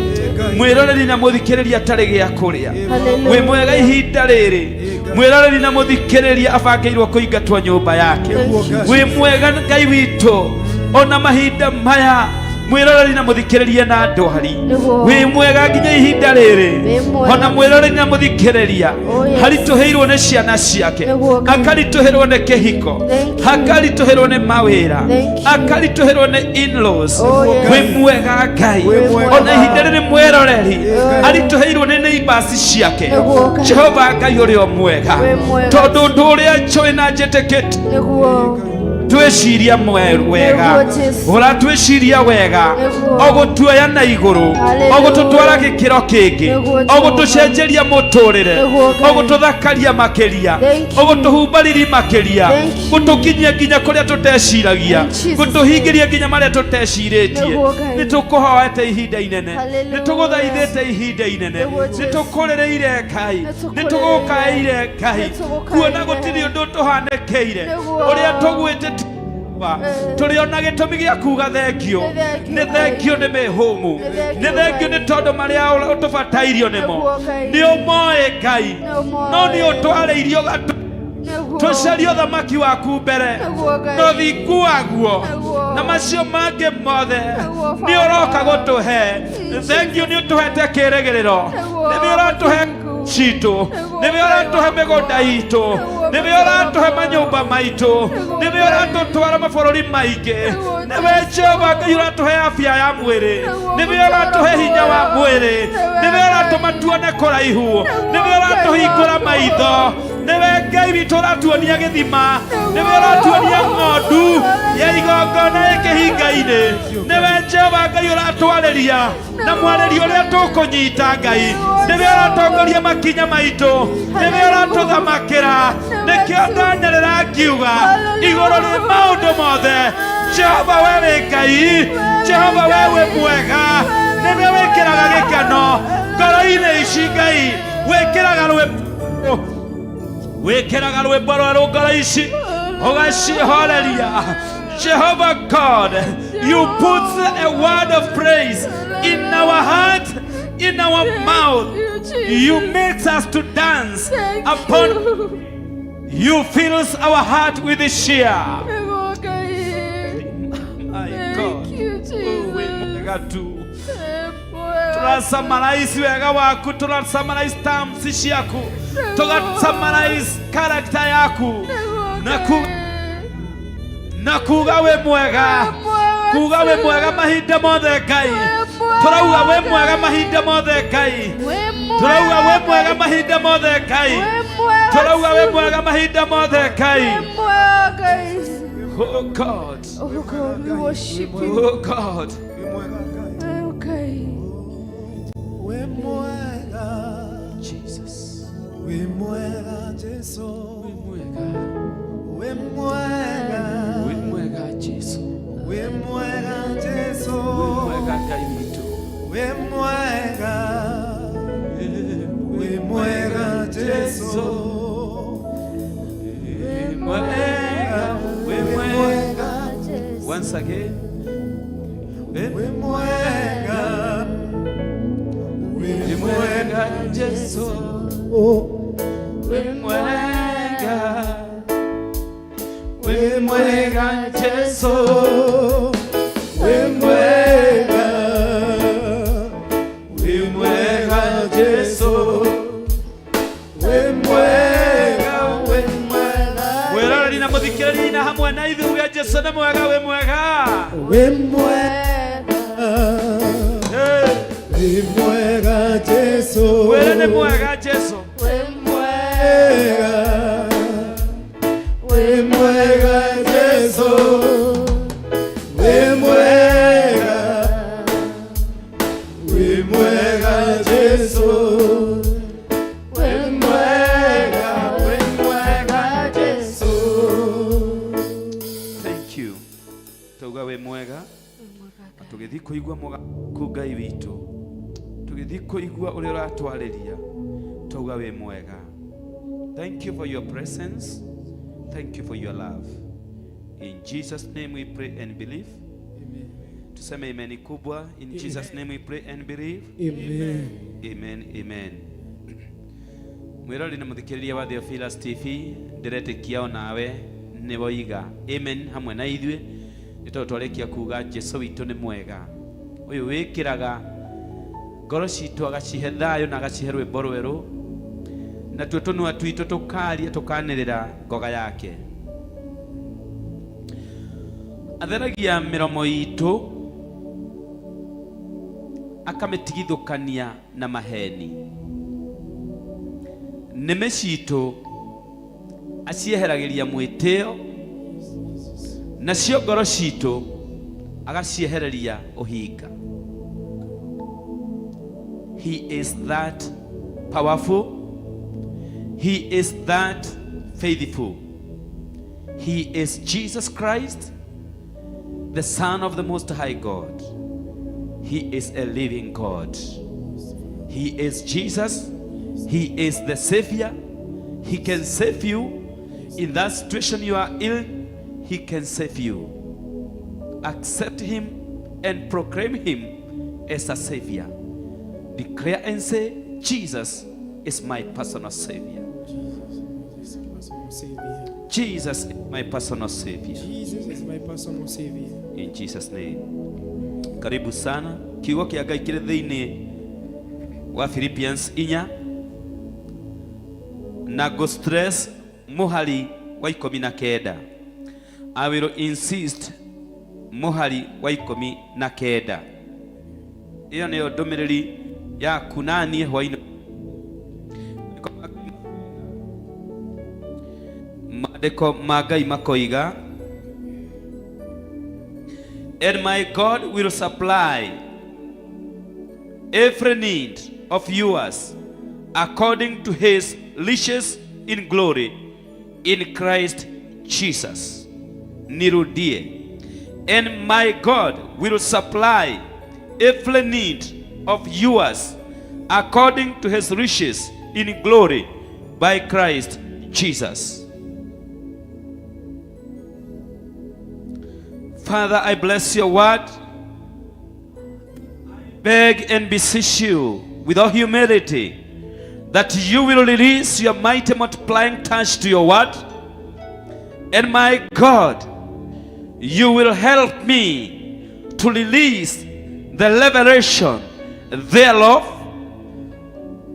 Speaker 5: Mwĩroreri na mũthikĩrĩria atarĩ gĩa kũrĩa.
Speaker 2: Hallelujah.
Speaker 5: Wĩ mwega ihinda rĩrĩ. Mwĩroreri na mũthikĩrĩria abangĩirwo kũingatwo nyũmba yake. Wĩ mwega Ngai witũ ona mahinda maya, mwĩroreri na mũthikĩrĩria na ndwari.
Speaker 2: Nĩguo.
Speaker 5: Wĩ mwega nginya ihinda rĩrĩ,
Speaker 2: Wĩ mwega.
Speaker 5: ona mwĩroreri na mũthikĩrĩria
Speaker 2: Oh, yes.
Speaker 5: haritũhĩirwo nĩ ciana ciake,
Speaker 2: Nĩguo Ngai.
Speaker 5: akaritũhĩrwo nĩ kĩhiko,
Speaker 2: Thank you.
Speaker 5: akaritũhĩrwo nĩ mawĩra,
Speaker 2: Thank you.
Speaker 5: akaritũhĩrwo nĩ in-laws.
Speaker 2: Oh, yes.
Speaker 5: Wĩ mwega Ngai,
Speaker 2: Wĩ mwega.
Speaker 5: ona ihinda rĩrĩ mwĩroreri aritũhĩirwo nĩ neighbors ciake.
Speaker 2: Nĩguo Ngai.
Speaker 5: Jehova Ngai ũrĩ o mwega,
Speaker 2: Wĩ mwega.
Speaker 5: tondũ ũndũ ũrĩa njũĩ na njĩtĩkĩtie,
Speaker 2: Nĩguo.
Speaker 5: twĩciria wega,
Speaker 2: Nĩguo, Jesu.
Speaker 5: ũratwĩciria wega,
Speaker 2: Nĩguo.
Speaker 5: ũgũtuoya na igũrũ,
Speaker 2: Hallelujah.
Speaker 5: ũgũtũtwara gĩkĩro kĩngĩ,
Speaker 2: Nĩguo,
Speaker 5: ũgũtũcenjeria mũtũrĩre,
Speaker 2: Nĩguo, Ngai.
Speaker 5: ũgũtũthakaria makĩria,
Speaker 2: Thank you.
Speaker 5: ũgũtũhumba riri makĩria,
Speaker 2: Thank you.
Speaker 5: gũtũkinyia nginya kũrĩa tũteciragia,
Speaker 2: In Jesus'
Speaker 5: gũtũhingĩria nginya marĩa tũtecirĩtie.
Speaker 2: Nĩguo, Ngai.
Speaker 5: Nĩ tũkũhoete ihinda inene,
Speaker 2: Hallelujah.
Speaker 5: nĩ tũgũthaithĩte ihinda inene,
Speaker 2: Nĩguo,
Speaker 5: nĩ
Speaker 2: Jesu.
Speaker 5: tũkũrĩrĩire Ngai,
Speaker 2: Nĩ
Speaker 5: nĩ
Speaker 2: tũkũrĩrĩire.
Speaker 5: tũgũkaĩire Ngai,
Speaker 2: Nĩ tũgũkaĩire.
Speaker 5: kuona gũtirĩ ũndũ tũhanĩkĩire,
Speaker 2: Nĩguo.
Speaker 5: ũrĩa tũgwĩte tũrĩ ona gĩtũmi gĩa kuga thengio.
Speaker 2: Nĩ thengio,
Speaker 5: Nĩ thengio nĩ mĩhũmũ,
Speaker 2: Nĩ thengio,
Speaker 5: nĩ thengio
Speaker 2: Ngai.
Speaker 5: nĩ tondũ marĩa ũtũbatairio nĩmo
Speaker 2: Nĩguo, Ngai.
Speaker 5: nĩ ũmoĩ Ngai,
Speaker 2: Nĩ ũmoĩ.
Speaker 5: no nĩ ũtwarĩirio gatũ
Speaker 2: Nĩguo.
Speaker 5: tũcarie ũthamaki waku mbere
Speaker 2: Nĩguo, Ngai.
Speaker 5: na ũthingu waguo,
Speaker 2: Nĩguo.
Speaker 5: na macio mangĩ mothe
Speaker 2: Nĩguo,
Speaker 5: nĩ ũroka
Speaker 2: Baba.
Speaker 5: gũtũhe. Thengio nĩ ũtũhete kĩrĩgĩrĩro,
Speaker 2: Nĩguo,
Speaker 5: nĩwe ũratũhe
Speaker 2: Mũthingu.
Speaker 5: citũ,
Speaker 2: Nĩguo,
Speaker 5: nĩwe ũratũhe
Speaker 2: Ngai
Speaker 5: mĩgũnda
Speaker 2: wakwa.
Speaker 5: itũ,
Speaker 2: Nĩguo,
Speaker 5: nĩwe
Speaker 2: Mũthingu
Speaker 5: ũratũhe
Speaker 2: wakwa.
Speaker 5: manyũmba maitũ,
Speaker 2: Nĩguo,
Speaker 5: nĩwe
Speaker 2: Ngai.
Speaker 5: ũratũtwara mabũrũri maingĩ,
Speaker 2: Nĩguo,
Speaker 5: nĩwe
Speaker 2: Jesu.
Speaker 5: Jehova Ngai ũratũhe afya ya mwĩrĩ,
Speaker 2: Nĩguo,
Speaker 5: nĩwe ũratũhe hinya wa mwĩrĩ,
Speaker 2: Nĩwe,
Speaker 5: nĩwe ũratũma
Speaker 2: Ngai.
Speaker 5: tuone kũraihu,
Speaker 2: Nĩguo,
Speaker 5: nĩwe ũratũhingũra
Speaker 2: Ngai
Speaker 5: maitho.
Speaker 2: wakwa.
Speaker 5: Nĩwe Ngai witũ ũratuonia gĩthima, nĩwe ũratuonia ng'ondu ya igongona ĩkĩhinga-inĩ. Nĩwe Jehova Ngai ũratwarĩria na mwarĩrio ũrĩa tũkũnyita Ngai. Nĩwe ũratongoria makinya maitũ, nĩwe ũratũthamakĩra. Nĩkĩo ndanĩrĩra ngiuga igũrũ rĩ maũndũ mothe, Jehova we wĩ Ngai, Jehova we wĩ mwega. Nĩwe wĩkĩraga gĩkeno ngoro-inĩ ici Ngai, wĩkĩraga rwĩmbo, wĩkĩraga rwĩmbo rwerũ ngoro ici ũgacihoreria. Jehovah God, you put a word of praise in our heart, in our mouth. You make us to dance
Speaker 2: Thank
Speaker 5: upon
Speaker 2: you.
Speaker 5: you fills our heart with cheer.
Speaker 2: Nĩguo Ngai.
Speaker 5: My
Speaker 2: Thank
Speaker 5: God.
Speaker 2: you,
Speaker 5: Oh, wĩ
Speaker 2: Jesus.
Speaker 5: mwega tu.
Speaker 2: Wĩ mwega.
Speaker 5: Tũrasummarize wega waku, tũrasummarize terms ciaku, tũgasummarize character yaku
Speaker 2: Nĩguo
Speaker 5: na ku
Speaker 2: Ngai.
Speaker 5: Na kuga wĩ mwega, kuga wĩ mwega mahinda mothe Ngai. Tũrauga wĩ mwega mahinda mothe Ngai. Tũrauga wĩ mwega mahinda mothe Ngai. Tũrauga wĩ mwega mahinda mothe Ngai. Oh God.
Speaker 2: Oh God, we worship you.
Speaker 5: Oh God.
Speaker 3: Wĩ mwega Ngai.
Speaker 2: Oh Ngai.
Speaker 3: Wĩ mwega.
Speaker 5: Jesus.
Speaker 3: Wĩ mwega Jesu.
Speaker 5: Wĩ mwega.
Speaker 3: Wĩ mwega.
Speaker 5: Wĩ mwega Jesu.
Speaker 3: Wĩ mwega Jesu.
Speaker 5: Wĩ mwega Ngai witũ.
Speaker 3: Wĩ mwega. Wĩ mwega Jesu.
Speaker 5: Wĩ mwega, wĩ mwega. Once again.
Speaker 3: Wĩ mwega.
Speaker 5: Wĩ mwega Jesu. Wĩ mwega. Wĩ mwega Jesu.
Speaker 3: Wĩ mwega.
Speaker 5: Wĩ mwega Jesu.
Speaker 3: Wĩ mwega. Wĩ mwega.
Speaker 5: Mwĩroreri na mũthikĩrĩria na hamwe na ithuĩ uge Jesu nĩ mwega, wĩ mwega.
Speaker 3: Wĩ mwega.
Speaker 5: Hey.
Speaker 3: Wĩ mwega Jesu.
Speaker 5: Wĩre nĩ mwega Jesu.
Speaker 2: Wĩ mwega.
Speaker 3: Wĩ mwega Jesu. Wĩ mwega. Wĩ mwega Jesu.
Speaker 2: Wĩ mwega. Wĩ mwega Jesu.
Speaker 5: Thank you. Tauga wĩ mwega. Na tũgĩthiĩ kũigua mũgaku Ngai witũ, tũgĩthiĩ kũigua ũrĩa ũratwarĩria, tauga wĩ mwega. Thank you for your presence. Thank you for your love. In Jesus name we pray and believe. Tuseme amen kubwa. In Jesus name we pray and believe.
Speaker 3: Amen.
Speaker 5: Amen, amen. Mwĩrori na mũthikĩrĩria wa Theophilus TV, ndĩretĩkia o nawe nĩ woiga amen hamwe na ithuĩ, nĩ tondũ twarĩkia kuga Jesu witũ nĩ mwega, ũyũ wĩkĩraga ngoro citũ agacihe thayũ na agacihe rwĩmbo rwerũ, natuo tũnua twitũ tũkaria tũkanĩrĩra ngoga yake. Atheragia mĩromo itũ akamĩtigithũkania na maheni, nĩmĩ citũ acieheragĩria mwĩtĩo, nacio ngoro citũ agaciehereria ũhinga. He is that powerful. He is that faithful. He is Jesus Christ, the Son of the Most High God. He is a living God. He is Jesus. He is the Savior. He can save you in that situation you are in. He can save you. Accept Him and proclaim Him as a Savior. Declare and say, "Jesus is my personal Savior."
Speaker 3: Jesus is personal Savior.
Speaker 5: Jesus is my personal Savior.
Speaker 3: Jesus is my personal Savior.
Speaker 5: In Jesus name. Karibu sana. Kiugo kĩa Ngai kĩrĩ thĩinĩ wa Philippians 4 na go stress mũhari wa 19. I will insist mũhari wa 19. Ĩyo nĩyo ndũmĩrĩri yaku naniĩ hwainĩ. Maandĩko ma Ngai makoiga, and my God will supply every need of yours according to his riches in glory in Christ Jesus. Nirudie. And my God will supply every need of yours according to his riches in glory by Christ Jesus. Father, I bless your word. I beg and beseech you with all humility that you will release your mighty multiplying touch to your word. And my God, you will help me to release the revelation thereof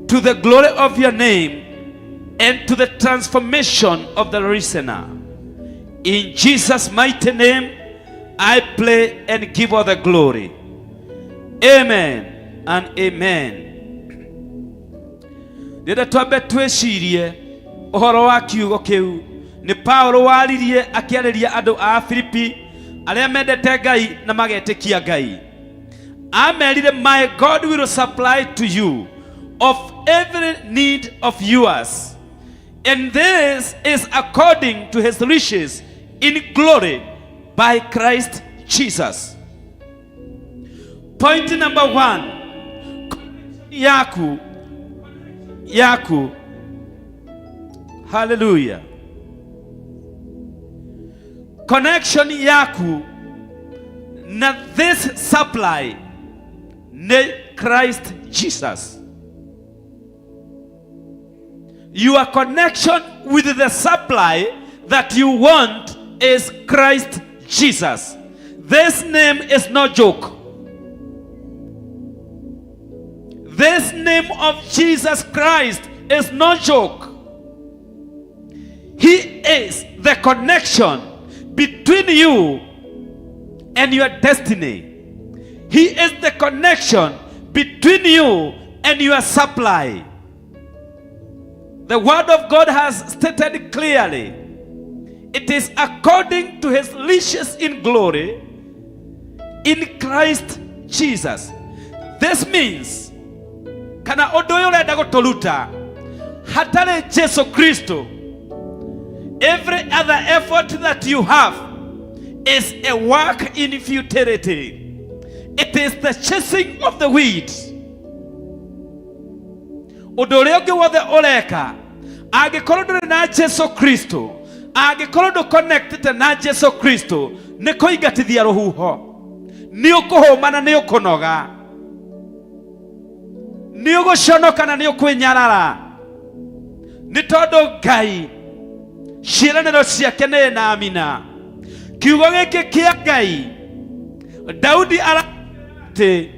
Speaker 5: to the glory of your name and to the transformation of the listener. In Jesus' mighty name, I pray and give all the glory. Amen and amen. Rĩrĩa twambe twĩcirie ũhoro wa kiugo kĩu nĩ Paulo waririe akĩarĩria andũ a Filipi arĩa mendete Ngai na magetĩkia Ngai. Amerire, my God will supply to you of every need of yours, and this is according to his riches in glory by Christ Jesus. Point number 1, yaku yaku, hallelujah, connection yaku na this supply nĩ Christ Jesus. Your connection with the supply that you want is Christ Jesus. This name is no joke. This name of Jesus Christ is no joke. He is the connection between you and your destiny. He is the connection between you and your supply. The word of God has stated clearly, it is according to his riches in glory in Christ Jesus. This means, kana ũndũ ũyũ ũrenda gũtũruta, hatarĩ Jesu Kristo, every other effort that you have is a work in futility. It is the chasing of the weeds. Ũndũ ũrĩa ũngĩ wothe ũreka angĩkorwo ndũrĩ na Jesu Kristo, angĩkorwo ndũconnectĩte na Jesu Kristo, nĩ kũingatithia rũhuho, nĩ ũkũhũma na nĩ ũkũnoga, nĩ ũgũconoka na nĩ ũkwĩnyarara, nĩ tondũ Ngai ciĩranĩro ciake nĩ na amina. Kiugo gĩkĩ kĩa Ngai, Daudi ara atĩ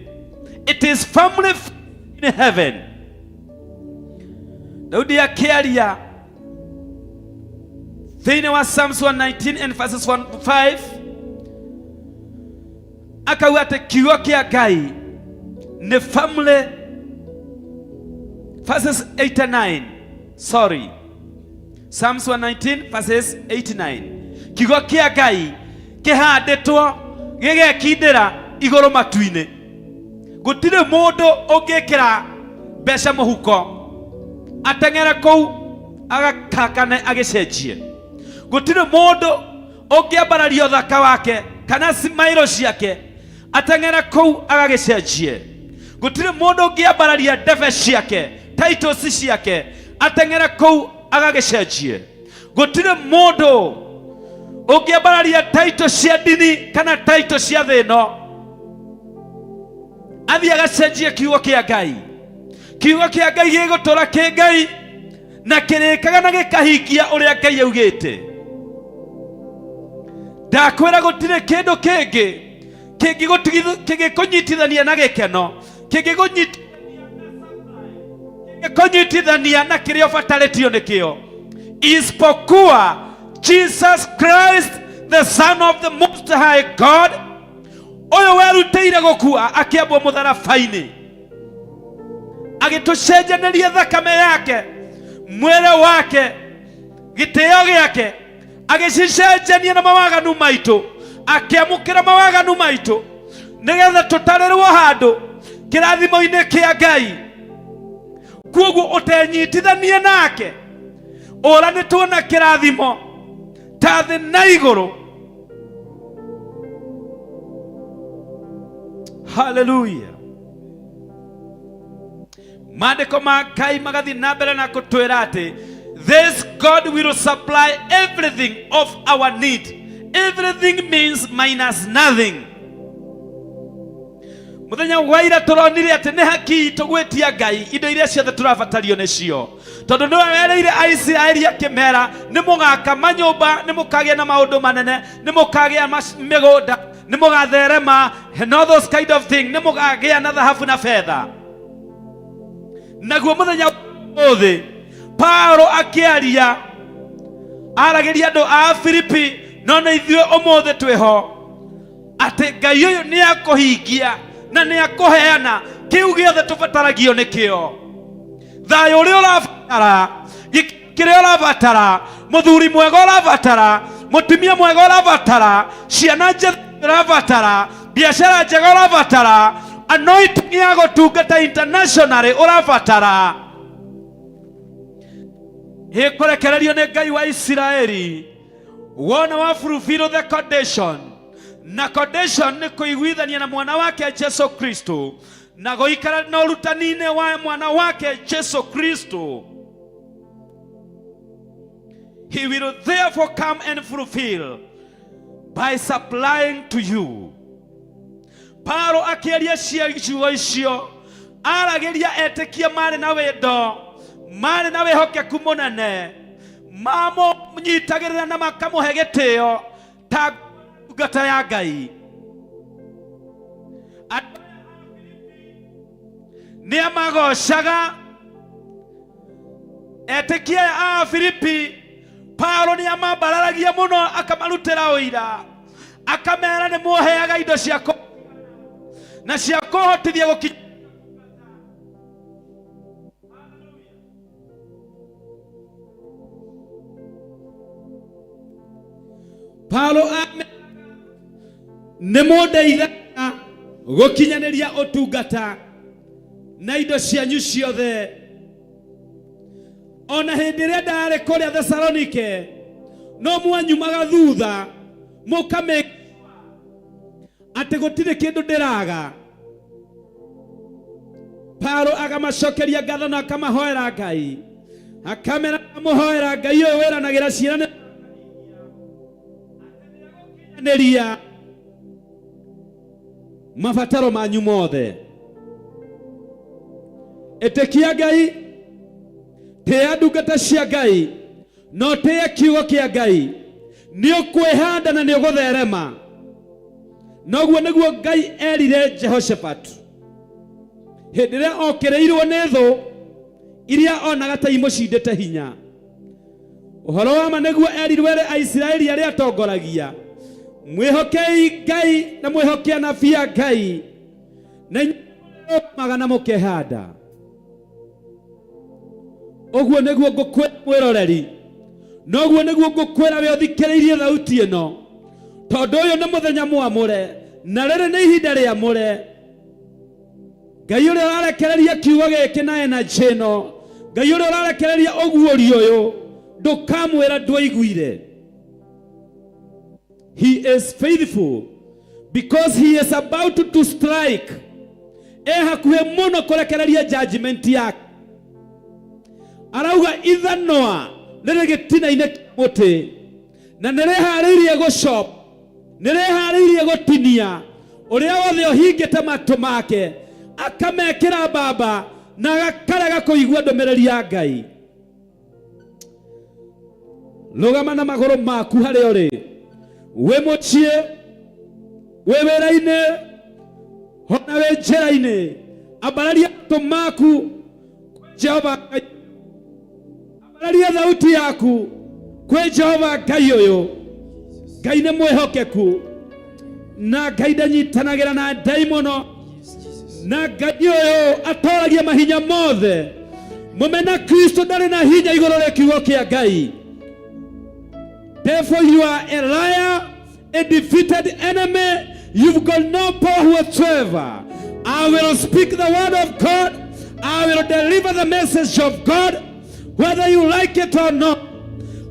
Speaker 5: it is firmly in heaven. Daudi akĩaria thĩinĩ wa Psalms 119 and verses 1 to 5 akauga atĩ kiugo kĩa Ngai nĩ firmly, verses 89, sorry, Psalms 119 verses 89, kiugo kĩa Ngai kĩhandĩtwo gĩgekindĩra igũrũ matu-inĩ. Gũtirĩ mũndũ ũngĩkĩra mbeca mũhuko ateng'ere kũu agakakane agĩcenjie. Gũtirĩ mũndũ ũngĩambararia ũthaka wake kana cimairo ciake ateng'ere kũu agagĩcenjie. Gũtirĩ mũndũ ũngĩambararia ndebe ciake, titles ciake, ateng'ere kũu agagĩcenjie. Gũtirĩ mũndũ ũngĩambararia title cia ndini kana title cia thĩ ĩno athiĩ agacenjie kiugo kĩa Ngai. Kiugo kĩa Ngai gĩgũtũra kĩ Ngai na kĩrĩkaga na gĩkahingia ũrĩa Ngai augĩte. Ndakwĩra gũtirĩ kĩndũ kĩngĩ kĩngĩkũnyitithania na gĩkeno, kĩngĩkũnyitithania na kĩrĩa ũbatarĩtio nĩkĩo, isipokuwa Jesus Christ, the Son of the Most High God, ũyũ werutĩire gũkua akĩambwo mũtharaba-inĩ, agĩtũcenjanĩria thakame yake, mwĩrĩ wake, gĩtĩo gĩake. Agĩcicenjania na mawaganu maitũ, akĩamũkĩra mawaganu maitũ nĩgetha tũtarĩrwo handũ kĩrathimo-inĩ kĩa Ngai. Kuoguo ũtenyitithanie nake ũranĩtwo na kĩrathimo ta thĩ na igũrũ. Haleluya. Maandĩko ma Ngai magathiĩ na mbere na kũtwĩra atĩ this God will supply everything of our need. Everything means minus nothing. Mũthenya wa ira tũronire atĩ nĩ haki itũ gwĩtia Ngai indo iria ciothe tũrabatario nĩcio, tondũ nĩwe werĩire Aisiraeli akĩmera nĩ mũgaka manyũmba, nĩ mũkagĩa na maũndũ manene, nĩ mũkagĩa mĩgũnda, nĩ mũgatherema and all those kind of thing, nĩ mũkagĩa na thahabu na betha. Naguo mũthenya ũthĩ Paulo akĩaria aragĩria andũ a Filipi, no nĩ ithuĩ ũmũthĩ twĩho, atĩ Ngai ũyũ nĩ akũhingia na nĩ akũheana kĩu gĩothe tũbataragio nĩkĩo. Thayũ ũrĩa ũrabatara, kĩrĩa ũrabatara, mũthuri mwega ũrabatara, mũtumia mwega ũrabatara, ciana njega ũrabatara, biacara njega ũrabatara, anointing ya gũtungata internationally ũrabatara, ĩkũrekererio nĩ Ngai wa Isiraeli. Wona wa fulfill the condition, na condition nĩ kũiguithania na mwana wake Jesu Kristo na gũikara na ũrutani-inĩ wa mwana wake Jesu Kristo. He will therefore come and fulfill by supplying to you. Paulo akĩaria ciugo icio aragĩria etĩkia marĩ na wendo, marĩ na wĩhokeku mũnene, mamũnyitagĩrĩra na makamũhe gĩtĩo ta ndungata ya Ngai. Nĩ amagocaga etĩkia aya a Filipi. Paulo nĩ amambararagia mũno, akamarutĩra ũira, akamera nĩ muoheaga indo cia na cia kũhotithia gũkinya. Paulo nĩ mũndeithagia gũkinyanĩria ũtungata na indo cianyu ciothe. Ona hĩndĩ ĩrĩa ndarĩ kũrĩa Thesalonike, no mwanyumaga thutha mũkamĩ atĩ gũtirĩ kĩndũ ndĩraga. Paulo akamacokeria ngatho na akamahoera Ngai, akamera amũhoera Ngai ũyũ wĩranagĩra ciĩranĩria mabataro manyu mothe. Ĩtĩkia Ngai, tĩĩa ndungata cia Ngai, no tĩĩe kiugo kĩa Ngai. Nĩ ũkwĩhanda na nĩ ũgũtherema. Noguo nĩguo Ngai erire Jehoshaphat hĩndĩ ĩrĩa okĩrĩirwo nĩ thũ iria onaga ta imũcindĩte hinya. Ũhoro wa ma nĩguo erirwo ere Aisiraeli arĩa atongoragia, mwĩhokei Ngai na mwĩhoke anabii a Ngai, na inyuĩ na mũkehanda. Ũguo nĩguo ngũkwĩra mwĩroreri, noguo nĩguo ngũkwĩra we ũthikĩrĩirie thauti ĩno, tondũ ũyũ nĩ mũthenya mwamũre na rĩrĩ nĩ ihinda rĩamũre. Ngai ũrĩa ũrarekereria kiugo gĩkĩ na energy ĩno, Ngai ũrĩa ũrarekereria ũguũrio ũyũ, ndũkamwĩra ndwaiguire. He is faithful because he is about to strike. E hakuhĩ mũno kũrekereria judgment yake. Arauga ithanwa rĩrĩ gĩtina-inĩ kĩa mũtĩ na nĩ rĩharĩirie gũcop, nĩ rĩharĩirie gũtinia ũrĩa wothe ũhingĩte matũ make akamekĩra mbamba na agakarega kũigua ndũmĩrĩri ya Ngai. Rũgama na magũrũ maku harĩa ũrĩ, wĩ mũciĩ, wĩ wĩra-inĩ, ona wĩ njĩra-inĩ, ambararia matũ maku Jehova Ngai, ambararia thauti yaku kwĩ Jehova Ngai ũyũ. Ngai nĩ mwĩhokeku na Ngai ndanyitanagĩra na ndaimono, na Ngai ũyũ atoragia mahinya mothe. Mũmena Kristo ndarĩ na hinya igũrũ rĩa kiugo kĩa Ngai. Therefore you are a liar, a defeated enemy. You've got no power whatsoever. I will speak the word of God. I will deliver the message of God, whether you like it or not.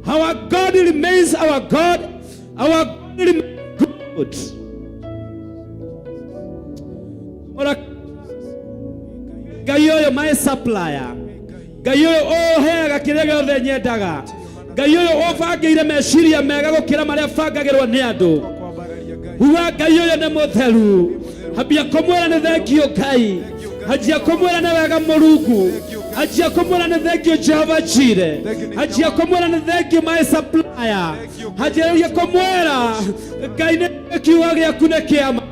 Speaker 5: Our God remains our God. Our God remains good. Ora Ngai ũyũ my supplier, Ngai ũyũ ũheaga kĩrĩa gĩothe nyendaga, Ngai ũyũ ũbangĩire meciria mega gũkĩra marĩa bangagĩrwo nĩ andũ.
Speaker 3: Kwambararia Ngai.
Speaker 5: Uga Ngai ũyũ nĩ mũtheru. Ambia kũmwĩra nĩ thengiũ Ngai, anjia kũmwĩra nĩ wega Mũrungu, anjia kũmwĩra nĩ thengiũ Jehova Jire, anjia kũmwĩra nĩ thengiũ my supplier, anjĩrĩria kũmwĩra Ngai nĩ kiugo gĩaku nĩ kĩama.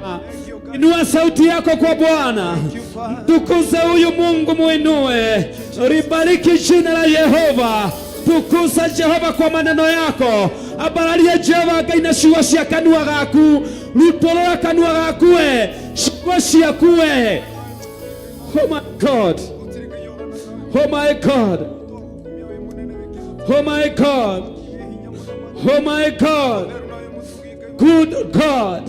Speaker 5: Inua sauti yako kwa Bwana, tukuze huyu Mungu, muinue, libariki jina la Yehova. Tukuza Jehova kwa maneno yako, ambararia Jehova Ngai na ciugo cia kanua gaku, rutũrũra kanua gaku we, ciugo ciaku we. Oh my God, oh my God, oh my God, oh my God, good God,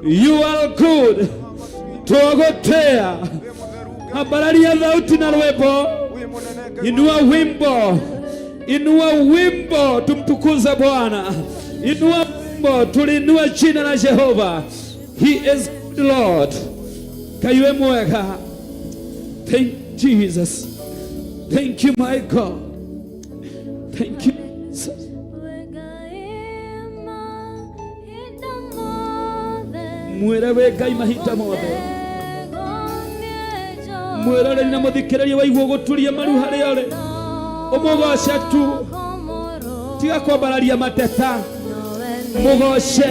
Speaker 5: you are good. Twagotea, ambararia thauti na rwĩmbo. Inua wimbo, inua wimbo, tumtukuze Bwana. Inua wimbo, tulinua jina la Jehova. He is good Lord. Ngai wĩ mwega. Thank Jesus. Thank you my God. Thank you Jesus. Mwĩre wĩ Ngai mahinda mothe. Mwĩroreri na mũthikĩrĩria waigua gũturia maru harĩa ũrĩ, ũmũgoce tu, tiga kwambararia mateta, mũgoce.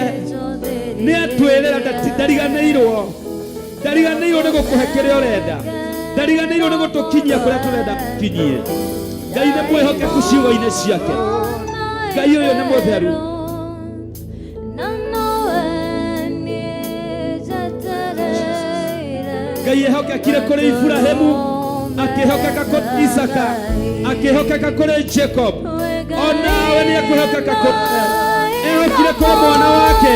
Speaker 5: Nĩ atwĩrĩra ndariganĩirwo, ndariganĩirwo nĩ gũkũhe kĩrĩa ũrenda, ndariganĩirwo nĩ gũtũkinyia kũrĩa tũrenda kinyie. Ngai nĩ mwĩhokeku ciugo-inĩ ciake. Ngai ũyũ nĩ mũtheru. Ngai ehokekire kũrĩ Iburahĩmu, akĩhokeka kũrĩ Isaka, akĩhokeka kũrĩ Jacob, onawe nĩ ekũhokeka kũrĩ. Ehokire kũrĩ mwana wake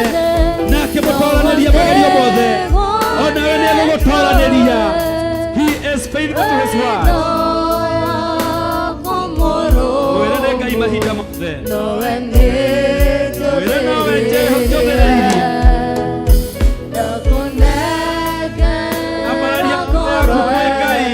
Speaker 5: na akĩmũtoranĩria magerio mothe, onawe nĩ egũgũtoranĩria. He is faithful to his word. Mwĩre nĩ Ngai mahinda mothe. Mwĩre nowe njĩhokereire. Ambararia yaku kwĩ Ngai.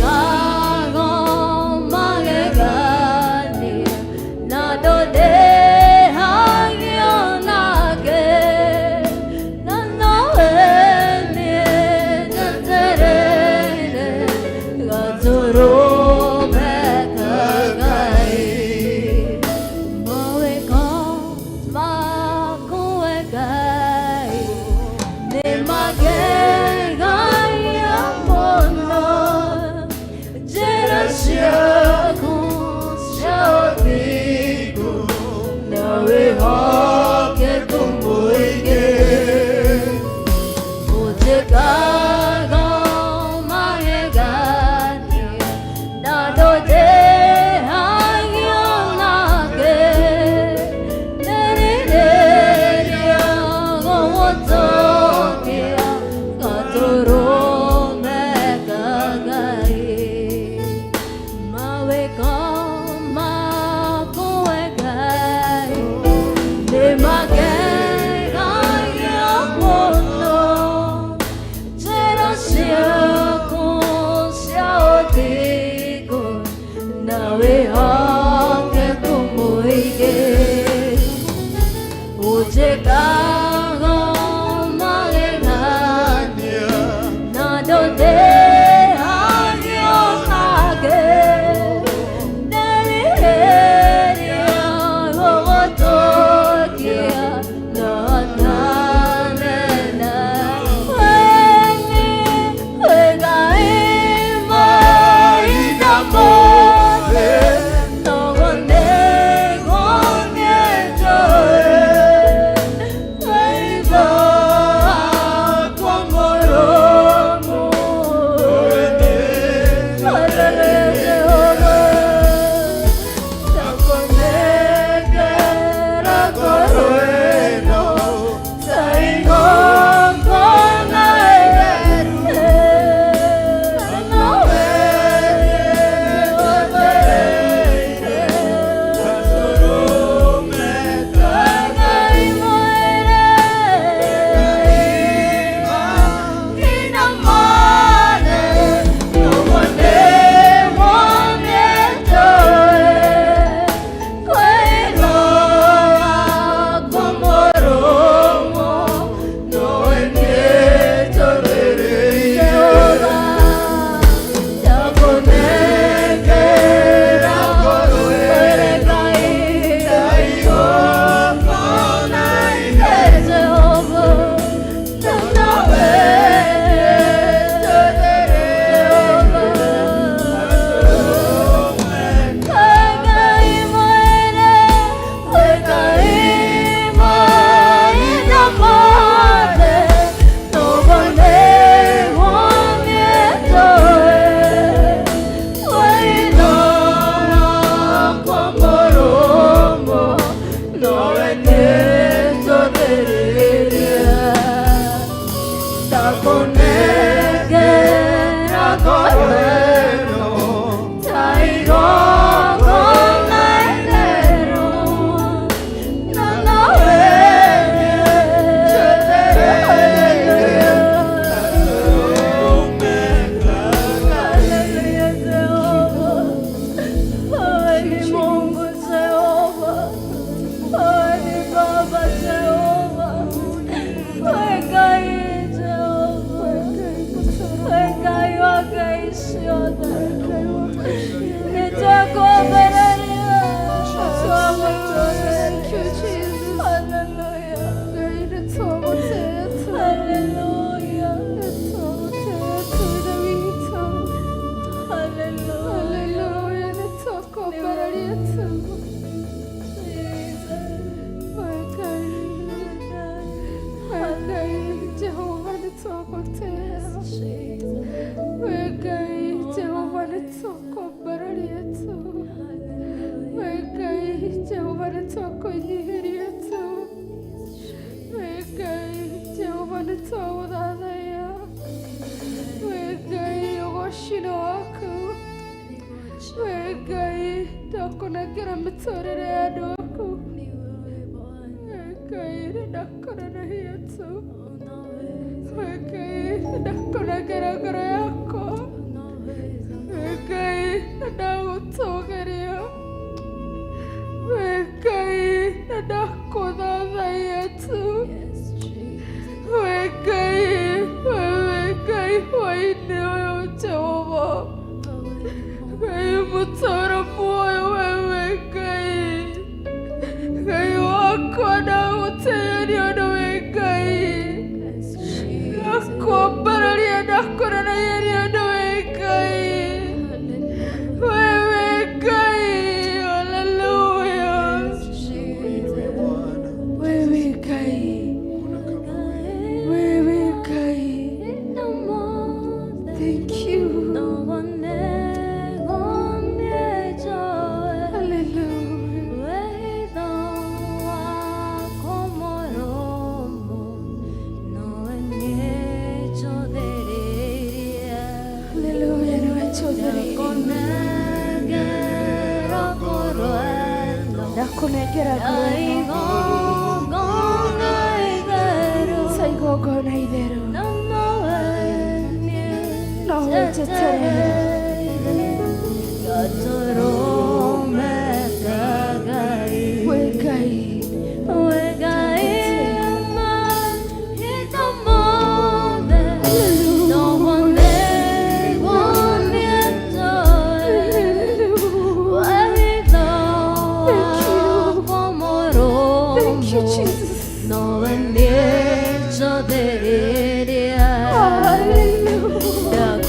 Speaker 2: Mawĩkago magegania na ndũndĩhagio nake, na nowe niĩ njetereire gatũrũme ka Ngai. Mawĩko maku we Ngai nĩ magegagia mũno, njĩra ciaku cia ũthingu na wĩhokeku mũingĩ. Ũnjĩkaga magegania na ndũndĩhagio nake, ndĩrirĩria gũgũtũkia gatũrũme ka Ngai. Mawĩko maku we Ngai nĩ magegagia mũno, njĩra ciaku cia ũthingu na wĩhokeku mũingĩ. Ũnjĩkaga magegania na ndũndĩhagio nake, ndĩrirĩria gũgũtũkia na nanena. We nĩ we Ngai mahinda mothe, noguo nĩguo niĩ njũĩ. Wĩtho wakwa mũrũmu. Hallelujah, Jehovah. Ndakũnengera ngoro ĩno ta igongona itheru. Nowe nĩũthereire. Ngai mwene, nginya mothe, noguo nĩguo niĩ njũĩ. Kwĩrwo wakwa mũrũmu, nowe niĩ njũthĩrĩirie. Jehova, ndakũnengera ngoro Ngai, Jehova, nawe Ngai mwene, we Ngai mahinda mothe, noguo nĩguo niĩ njũĩ. Wĩtho wakwa mũrũmu, nowe niĩ njũthĩrĩirie. Ndakũnengera ngoro ĩno ta igongona itheru, na nowe niĩ njũthĩrĩirie. Hallelujah, Jehova. Wewe ni Mungu Jehova. Wewe ni Baba Jehova. Wewe Ngai Jehova. Wewe Ngai wa Ngai ciothe. Nĩtwakwambĩrĩria.
Speaker 6: Thank you, Jesus.
Speaker 2: Hallelujah.
Speaker 6: Ngai nĩtwagũtĩĩte.
Speaker 2: Hallelujah.
Speaker 6: Nĩtwagũtĩĩte Ithe witũ.
Speaker 2: Hallelujah.
Speaker 6: Hallelujah, nĩtwakwambĩrĩria.
Speaker 2: Jesus.
Speaker 6: We Ngai, we Ngai, Jehova nĩtwagũtĩĩa.
Speaker 2: Jesus.
Speaker 6: We Ngai, Jehova nĩtwakwambĩrĩria. We Ngai, Jehova nĩtwakwĩnyihĩria tu. We Ngai, Jehova nĩtwagũthathaiya. We Ngai, ũgoci nĩ waku. We Ngai, ndakũnengera mĩtũrĩre ya andũ aku. We Ngai, nĩndakũnenehia tu. We Ngai, nĩndakũnengera ngoro yakwa. We Ndagũtũgĩria we Ngai na ndakũthathaiya tu. We Ngai, wewe Ngai hwainĩ ũyũ Jehova, Ngai mũtũũra muoyo, wewe Ngai, Ngai wakwa, ndagũtĩĩa nĩ ũndũ wĩ Ngai, ndakwambararia, ndakũranagia nĩ ũndũ wĩ Ngai, wewe Ngai. Haleluya.
Speaker 3: Uinuliwe Bwana,
Speaker 2: Wewe Ngai,
Speaker 3: kuna kama wewe.
Speaker 2: Wewe Ngai. Thank you. Hallelujah. Hallelujah. Nĩwe njũthĩrĩirie. Ndakũnengera ngoro ta igongona itheru, nowe njeterere. We Ngai. Thank you, Jesus. Hallelujah.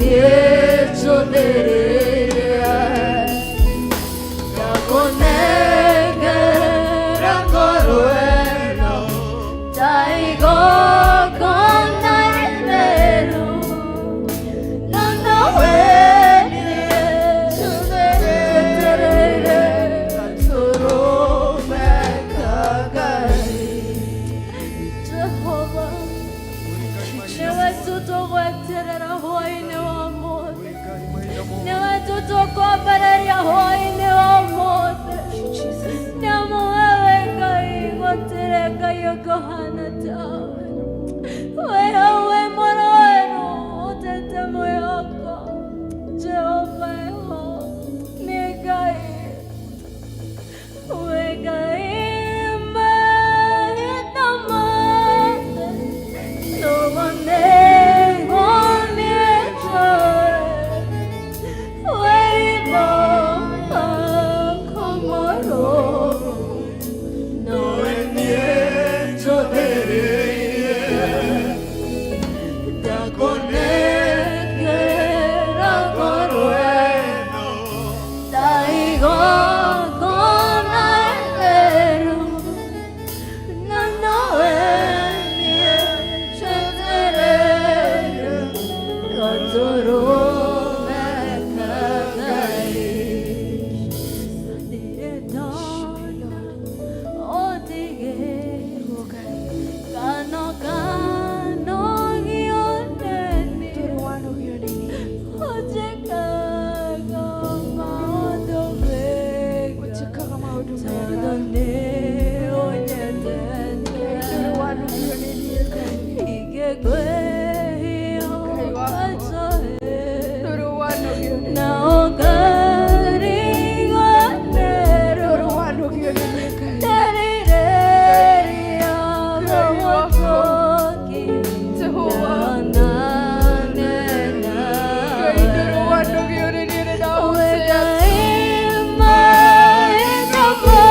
Speaker 6: niĩ njũthĩrĩirie. Ndakũnengera ngoro ĩno ta igongona itheru, na nowe niĩ njetereire gatũrũme ka Ngai. Jehova, nĩwe tu tũgweterera hwaĩ-inĩ wa ũmũthĩ, nĩwe tu tũkwambĩrĩria hwaĩ-inĩ wa ũmũthĩ, nĩamu wewe Ngai gũtirĩ Ngai ũkũhana tawe. Wĩ hau wĩ mũrũĩru ũtete mwĩhoko. Jehova eho nĩ Ngai, wĩ Ngai mahinda mothe. Ndũgonegwo nĩ njũĩ, wĩ wakwa nowe niĩ njũthĩrĩirie. Ndakũnengera ngoro ĩno ta igongona itheru, na nowe niĩ njetereire gatũrũme ka Ngai. Ndirĩ ndona ũtige kano kano gĩoneni ũnjĩkaga maũndũ mega tondũ nĩ ũnyendete. Ingĩkwĩhia ũkanjohera na ũkariganĩrwo nderirĩria gũgũcokia na nawe. Wĩ Ngai mahinda mothe,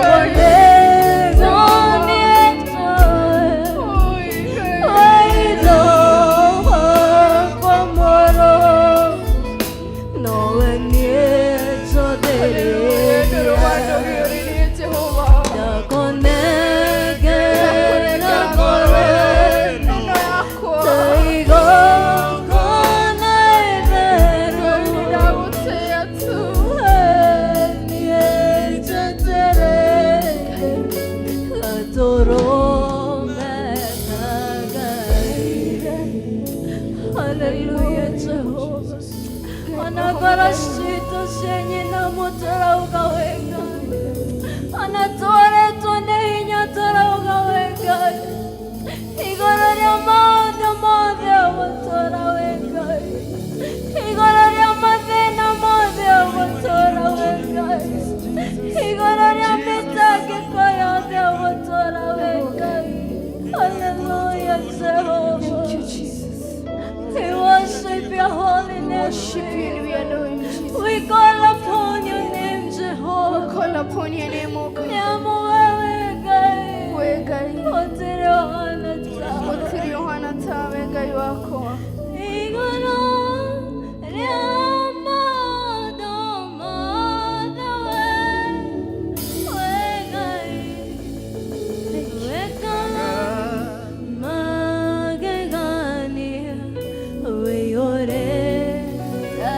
Speaker 6: ndũgonegwo nĩ njũĩ, wĩitho wakwa mũrũmu, nowe niĩ njũthĩrĩirie. Ndakũnengera ngoro ĩno ta igongona itheru, niĩ njetereire gatũrũme ka Ngai. Haleluya, Jehova. Ona ngoro citũ ciĩ tũrauga wĩ Ngai, ona tũrĩtwo nĩ hinya tũrauga wĩ Ngai, igũrũ rĩa maũndũ mothe ũgũtũũra wĩ Ngai, igũrũ rĩa mathĩna mothe ũgũtũũra wĩ Ngai, igũrũ rĩa mĩtangĩko yothe ũgũtũũra wĩ Ngai. Hallelujah, Jehovah. We worship your holy name.
Speaker 2: Worship you and we adore you, Jesus.
Speaker 6: We call upon your name, Jehovah.
Speaker 2: We call upon your name, O God.
Speaker 6: Nĩamu wewe Ngai,
Speaker 2: We Ngai.
Speaker 6: Gũtirĩ ũhana tawe.
Speaker 2: Gũtirĩ ũhana tawe Ngai wakwa.
Speaker 6: Igũrũ rĩa maũndũ mothe we Ngai, wĩkaga magegania, wĩiyũrĩte.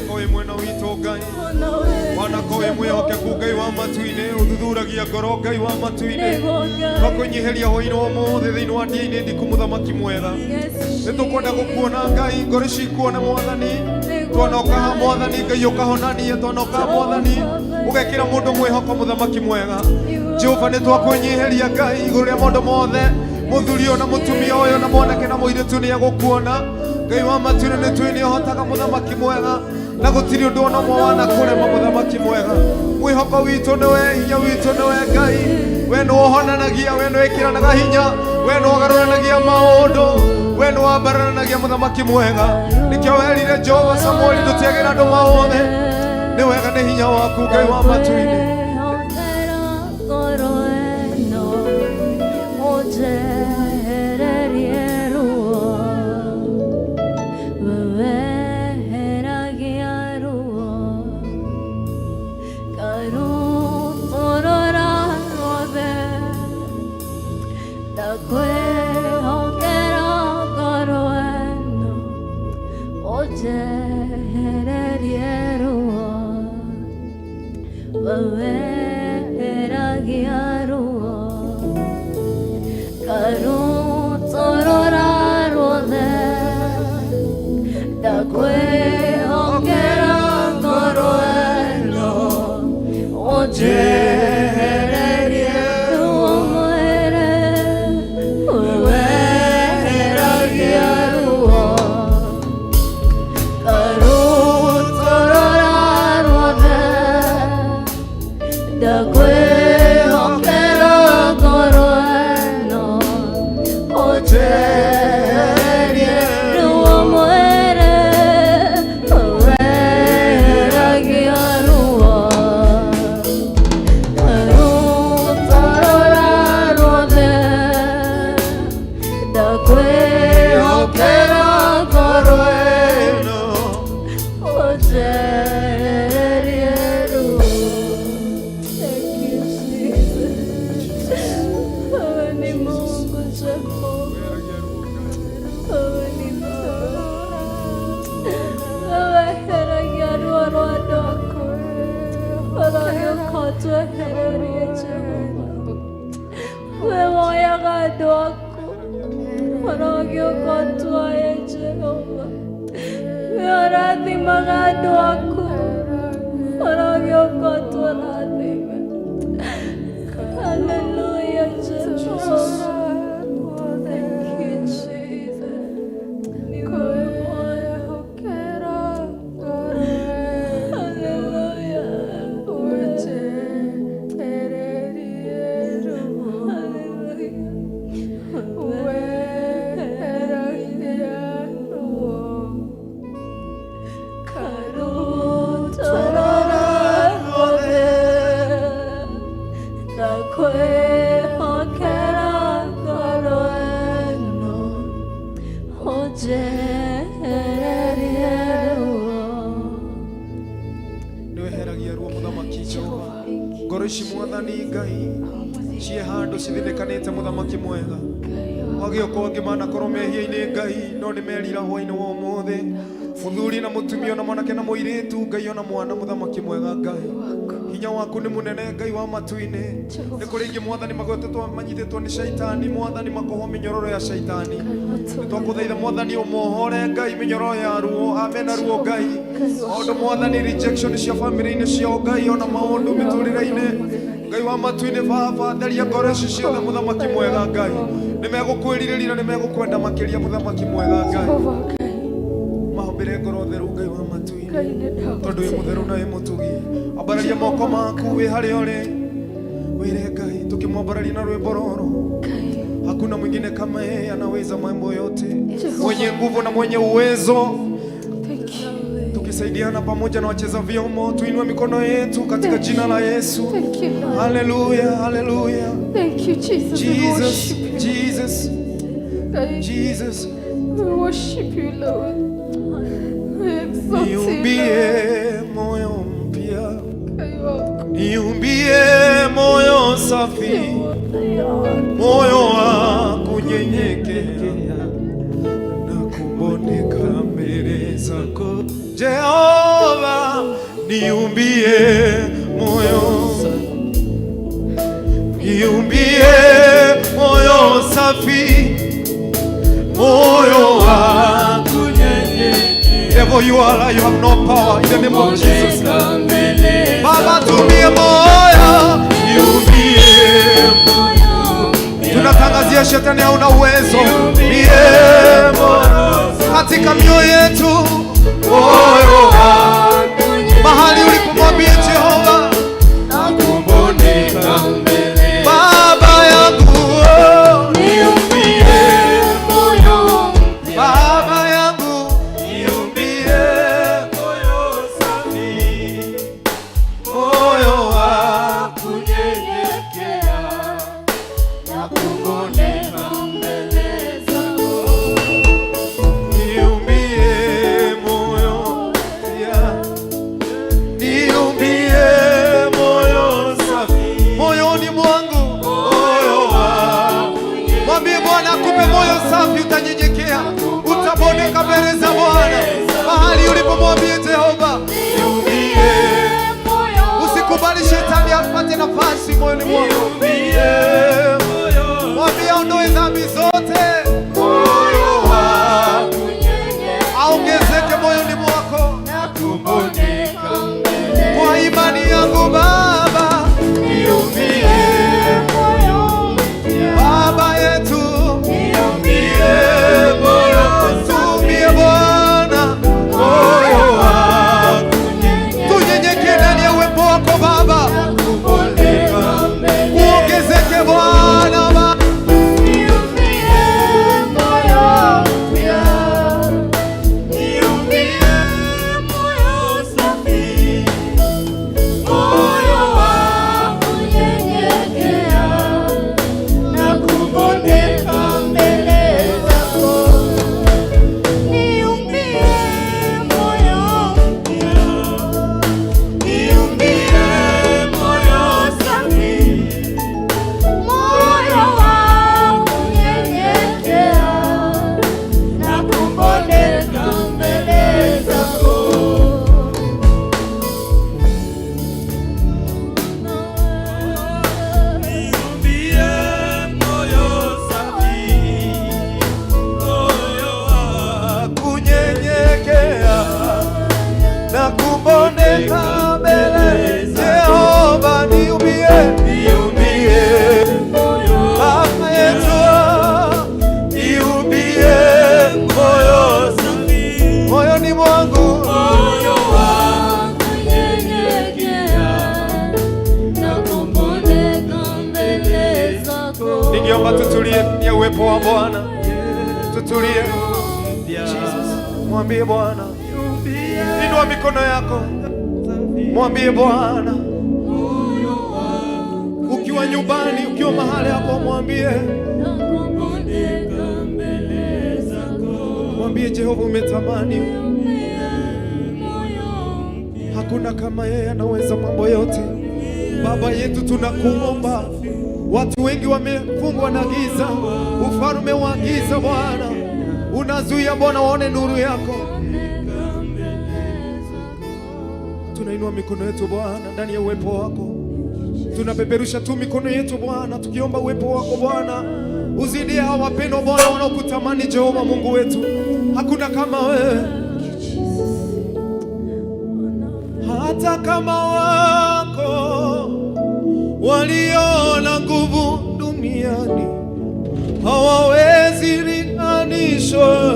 Speaker 3: Ko wĩ mwena witũ Ngai, wana ko wĩ mwĩhokeku Ngai wa matu-inĩ, ũthuthuragia ngoro Ngai wa matu-inĩ. Twakwĩnyiheria hwainĩ wa ũmũthĩ thĩinĩ wa ndia-inĩ ndiku, mũthamaki mwega. Nĩ tũkwenda gũkuona Ngai, ngoro cikuona Mwathani. Twanoka ha Mwathani Ngai ũkahonanie, twanoka ha Mwathani ũgekĩra mũndũ mwĩhoko, mũthamaki mwega. Jehova, nĩ twakwĩnyiheria Ngai igũrũ rĩa maũndũ mothe. Mũthuri ũyũ na mũtumia ũyũ na mwanake na mũirĩtu nĩ egũkuona Ngai wa matu-inĩ. Nĩ twĩ nĩ ũhotaga, mũthamaki mwega, na gũtirĩ ũndũ ona ũmwe wanakũrema, mũthamaki mwega. Mwĩhoko witũ nĩwe, hinya witũ nĩwe Ngai. We nĩ ũhonanagia, we nĩ wĩkĩranaga hinya, we nĩ ũgarũranagia maũndũ, we nĩ wambararanagia, mũthamaki mwega. Nĩkĩo werire Jehova Samueli, ndũtiagĩra andũ maothe nĩ wega nĩ hinya waku Ngai wa matu-inĩ.
Speaker 7: Ngoro ĩno ũnjehererie ruo, weweheragia ruo karutũrũra ruothe. Ndakwĩhokera ngoro ĩno ũnjehererie ruo, weweheragia ruo karutũrũra ruothe. Ndakwĩhokera ngoro ĩno ũnjehererie ruo mwĩrĩ, weweheragia ruo karutũrũra ruothe. Ndakwĩhokera ngoro ĩno ũnjehererie ruo mwĩrĩ, weweheragia ruo karutũrũra ruothe. Ndakwĩhokera ngoro ĩno ũnjehererie ruo. Thank you, Jesus. Wewe ni Mungu Jehova. Wewe ni Baba. Weweheragia ruo rwa andũ aku. Ũragĩũka ũtwehererie, Jehova. We woyaga andũ aku. Ũragĩũka ũtuoye, Jehova. We ũrathimaga andũ aku. Ũragĩũka ũtũrathime. Hallelujah, Jehovah. Thank you, Jesus. Ni wewe Bwana. Hallelujah. Hallelujah. Karutũrũra ruothe. Ndakwĩhokera ngoro ĩno ũnjehererie ruo.
Speaker 3: Nĩ weheragia ruo, mũthamaki Jehova. Ngoro ici, Mwathani Ngai, ciĩ handũ cithĩnĩkanĩte, mũthamaki mwega. Wagĩũka angĩ manakorwo mehia-inĩ Ngai, no nĩ merira hwainĩ wa ũmũthĩ, mũthuri na mũtumia na mwanake na mũirĩtu Ngai, ona mwana, mũthamaki mwega Ngai. Hinya waku nĩ mũnene, Ngai wa matu-inĩ. Nĩ kũrĩ ingĩ, Mwathani, magwetetwo manyitĩtwo nĩ caitani, Mwathani, makohwo mĩnyororo ya caitani. Nĩ twakũthaitha, Mwathani, ũmohore Ngai mĩnyororo ya ruo amena ruo Ngai, maũndũ, Mwathani, rejection cia family-inĩ ciao Ngai, ona maũndũ mĩtũrĩre-inĩ Ngai wa matu-inĩ. Baba, theria ngoro ici ciothe, mũthamaki mwega Ngai. Nĩ megũkwĩrirĩria na nĩ megũkwenda makĩria, mũthamaki mwega Ngai. Mahumbĩre ngoro theru, Ngai wa matu-inĩ, tondũ wĩ mũtheru na wĩ mũtugi. Ambararia moko maku wĩ harĩa ũrĩ, wĩre Ngai tukimwambararia na rwĩmbo rũrũ, hakuna mwingine kama yeye, anaweza mambo yote, mwenye nguvu na mwenye uwezo. Tukisaidiana pamoja na wacheza vyombo, tuinue mikono yetu katika jina la Yesu.
Speaker 6: Thank you, Lord.
Speaker 3: Haleluya, haleluya.
Speaker 6: Thank you, Jesus. We
Speaker 3: Jesus,
Speaker 6: worship you.
Speaker 3: Jesus,
Speaker 6: Thank
Speaker 3: Jesus.
Speaker 6: We worship you, Lord. We exalt you, Lord.
Speaker 3: Niumbie moyo mpya,
Speaker 6: Ngai wako.
Speaker 3: niumbie moyo safi, moyo wa kunyenyekea na kubondeka mbele zako Jehova. Niumbie moyo, niumbie moyo safi, moyo wa
Speaker 5: kunyenyekea.
Speaker 3: Devil, you are, you have no power in the name of Jesus. Baba, tumie moyo, niumbie. Tunatangazia shetani hauna uwezo. Niumbie moyo katika mioyo yetu, moyo wa mahali ulipomwambia Jehova, Baba yangu, oh, niumbie. Baba yangu, niumbie moyo safi, moyo wa kunyenyekea na kubondeka mbele zako. Niumbie moyo, yeah. Niumbie moyo safi, moyoni mwangu, moyo wa. Mwambie Bwana akupe moyo safi, utanyenyekea, utabondeka mbele za Bwana. Mahali ulipomwambie Jehova, niumbie. Usikubali shetani apate nafasi moyoni mwako. Mwambie aondoe dhambi zote, moyo wa aongezeke moyoni mwako. Kwa imani yangu Baba, niumbie. Baba yetu, niumbie moyo, tumie Bwana moyo wako, tunyenyekee ndani ya uwepo wako Baba, uongezeke Bwana Baba. Kunyenyekea na kubondeka mbele Jehova, niumbie, niumbie Baba yetu, niumbie moyo moyoni mwangu,
Speaker 5: Moyo wa
Speaker 7: Kunyenyekea na kubondeka mbele zako.
Speaker 3: Ningeomba tutulie ya uwepo wa Bwana, tutulie. Mwambie Bwana, inua mikono yako, mwambie Bwana. Ukiwa nyumbani, ukiwa mahali hapo, mwambie,
Speaker 7: Na kubondeka mbele zako.
Speaker 3: mwambie Jehova, umetamani,
Speaker 7: Moyo
Speaker 3: hakuna kama yeye, anaweza mambo yote. Baba yetu, tunakuomba. Watu wengi wamefungwa na giza, ufalme wa giza Bwana unazuia Bwana waone nuru yako. Tunainua mikono yetu Bwana ndani ya uwepo wako, tunapeperusha tu mikono yetu Bwana, tukiomba uwepo wako Bwana uzidie hawa wapendwa Bwana wanaokutamani Jehova Mungu wetu, hakuna kama wewe. Hata kama wako walio na nguvu duniani hawawezi linganishwa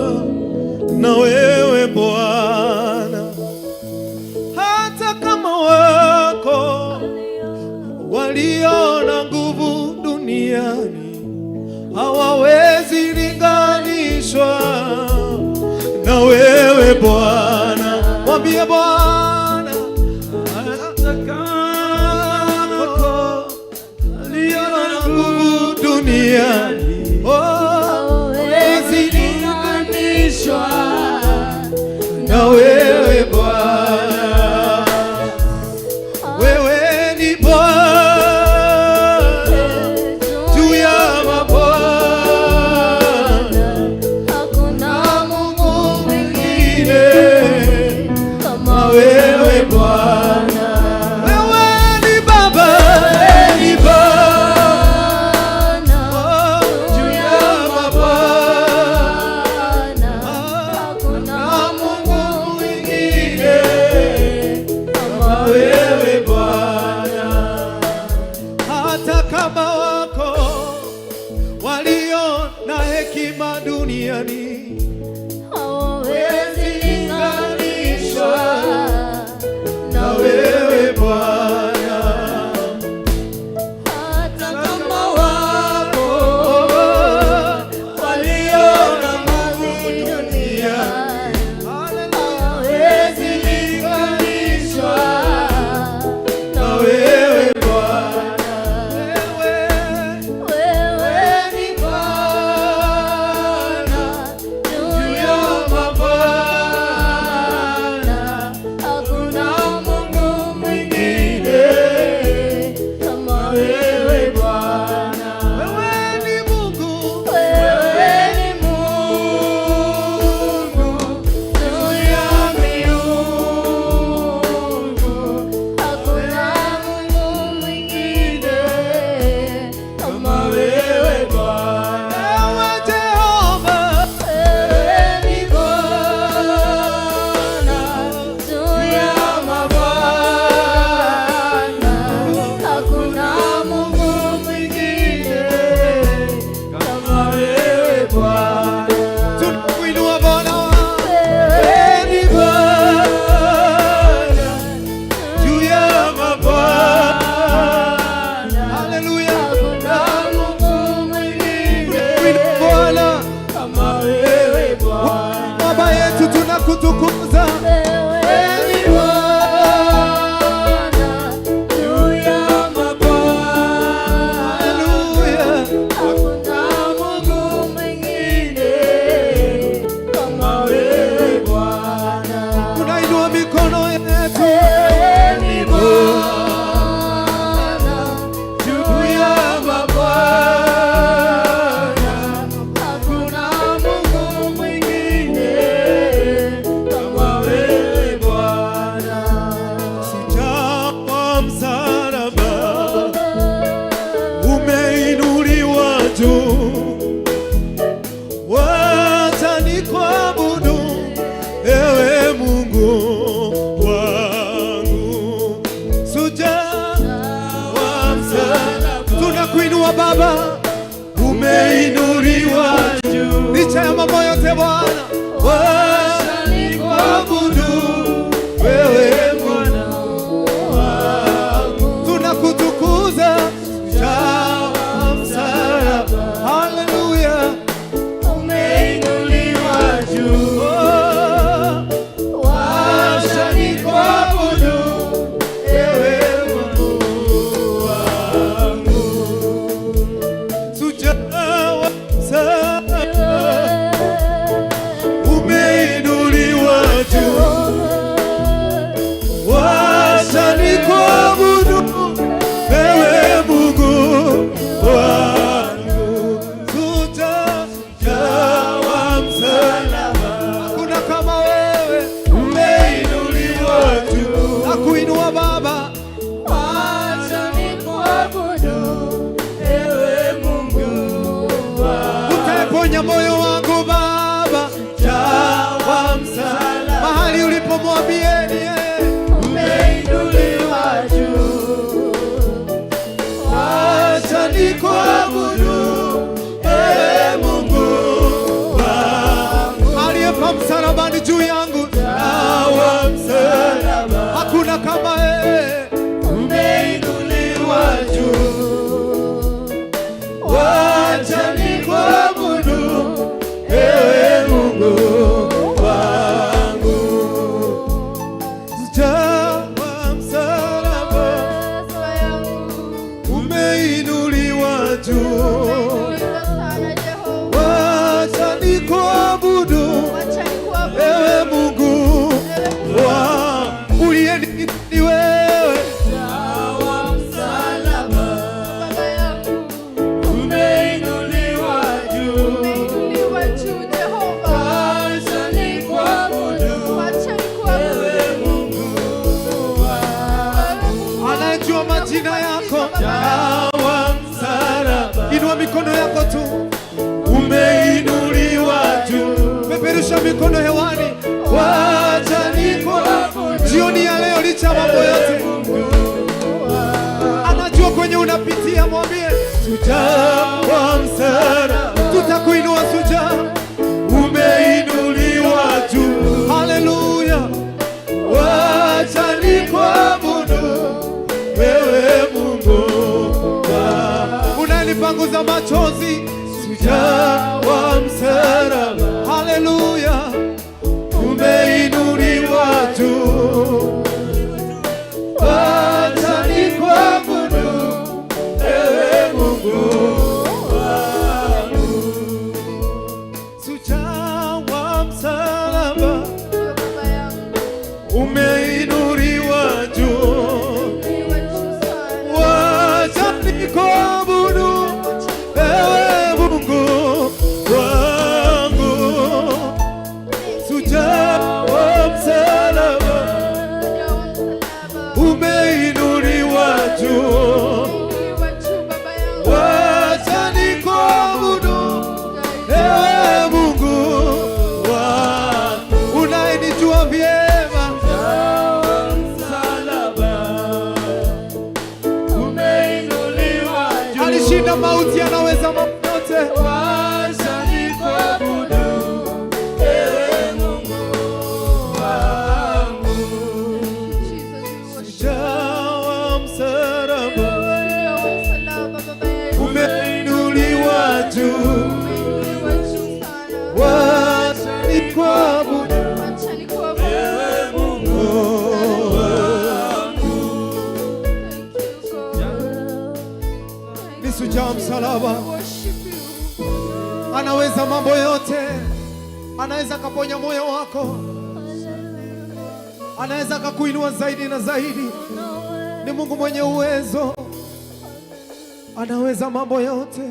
Speaker 3: na wewe Bwana. Hata kama wako walio na nguvu duniani hawawezi linganishwa na wewe Bwana. Mwambie Bwana, hata kama wako walio na nguvu duniani, oh, hawawezi
Speaker 7: linganishwa
Speaker 3: na wewe Bwana. Wewe ni Bwana juu ya mabwana,
Speaker 7: Hakuna Mungu
Speaker 3: mwingine
Speaker 7: kama
Speaker 3: wewe Bwana. Tunakutukuza.
Speaker 7: Wewe ni Bwana juu ya mabwana.
Speaker 3: Haleluya.
Speaker 7: Hakuna Mungu mwingine kama wewe Bwana.
Speaker 3: Tunainua mikono yetu.
Speaker 7: Wewe ni Bwana juu ya mabwana. Hakuna Mungu mwingine kama wewe Bwana.
Speaker 3: Shujaa wa msalaba, umeinuliwa juu, wacha nikuabudu ewe Mungu wangu. Shujaa wa msalaba, tunakuinua Baba, umeinuliwa juu, licha ya mambo yote Bwana, wacha nikuabudu wewe Mungu wangu. Tunakutukuza shujaa wa msalaba. Haleluya.
Speaker 7: Umeinuliwa juu.
Speaker 3: Oh,
Speaker 7: Wacha nikuabudu ewe Mungu wangu.
Speaker 3: shujaa wa msalaba, umeinuliwa juu, wacha nikuabudu ewe Mungu wangu. Shujaa wa msalaba, hakuna kama wewe, umeinuliwa juu, nakuinua Baba.
Speaker 7: Wacha nikuabudu ewe Mungu wangu.
Speaker 3: Utaponya moyo wangu Baba, wa msalaba, mahali ulipomwambieni yeye,
Speaker 7: Umeinuliwa juu.
Speaker 3: wacha nikuabudu ewe Mungu wangu, aliyepa msalabani juu yangu, wa msalaba, hakuna kama yeye,
Speaker 7: Umeinuliwa juu. Wacha nikuabudu ewe Mungu wangu.
Speaker 3: Shujaa wa msalaba, umeinuliwa juu, wacha nikuabudu ewe Mungu wa uliyeniita ni wewe,
Speaker 7: Wa msalaba umeinuliwa juu. Wacha nikuabudu ewe Mungu wangu.
Speaker 3: anayejua majina yako, wa msalaba, inua mikono yako tu, umeinuliwa juu, peperusha mikono hewani, wacha nikuabudu jioni ya leo, licha ya mambo yote, anajua kwenye unapitia, mwambie shujaa wa msalaba, tutakuinua shujaa, umeinuliwa juu, haleluya, wacha nikuabudu wewe Mungu wangu, unanipanguza machozi, shujaa wa msalaba, haleluya, umeinuliwa juu, wacha nikuabudu ewe Mungu wangu, shujaa wa msalaba, umeinuliwa juu, wacha nikuabudu ewe Mungu wangu, shujaa wa msalaba, umeinuliwa juu, wacha nikuabudu ewe Mungu wangu, unayenijua vyema,
Speaker 7: Wa msalaba umeinuliwa juu.
Speaker 3: alishinda mauti, anaweza mambo yote.
Speaker 7: Wacha nikuabudu ewe Mungu wangu.
Speaker 3: Shujaa wa msalaba, umeinuliwa juu, wacha nikuabudu. Baba.
Speaker 2: Worship you.
Speaker 3: Anaweza mambo yote, anaweza akaponya moyo wako, anaweza akakuinua zaidi na zaidi. Ni Mungu mwenye uwezo, anaweza mambo yote,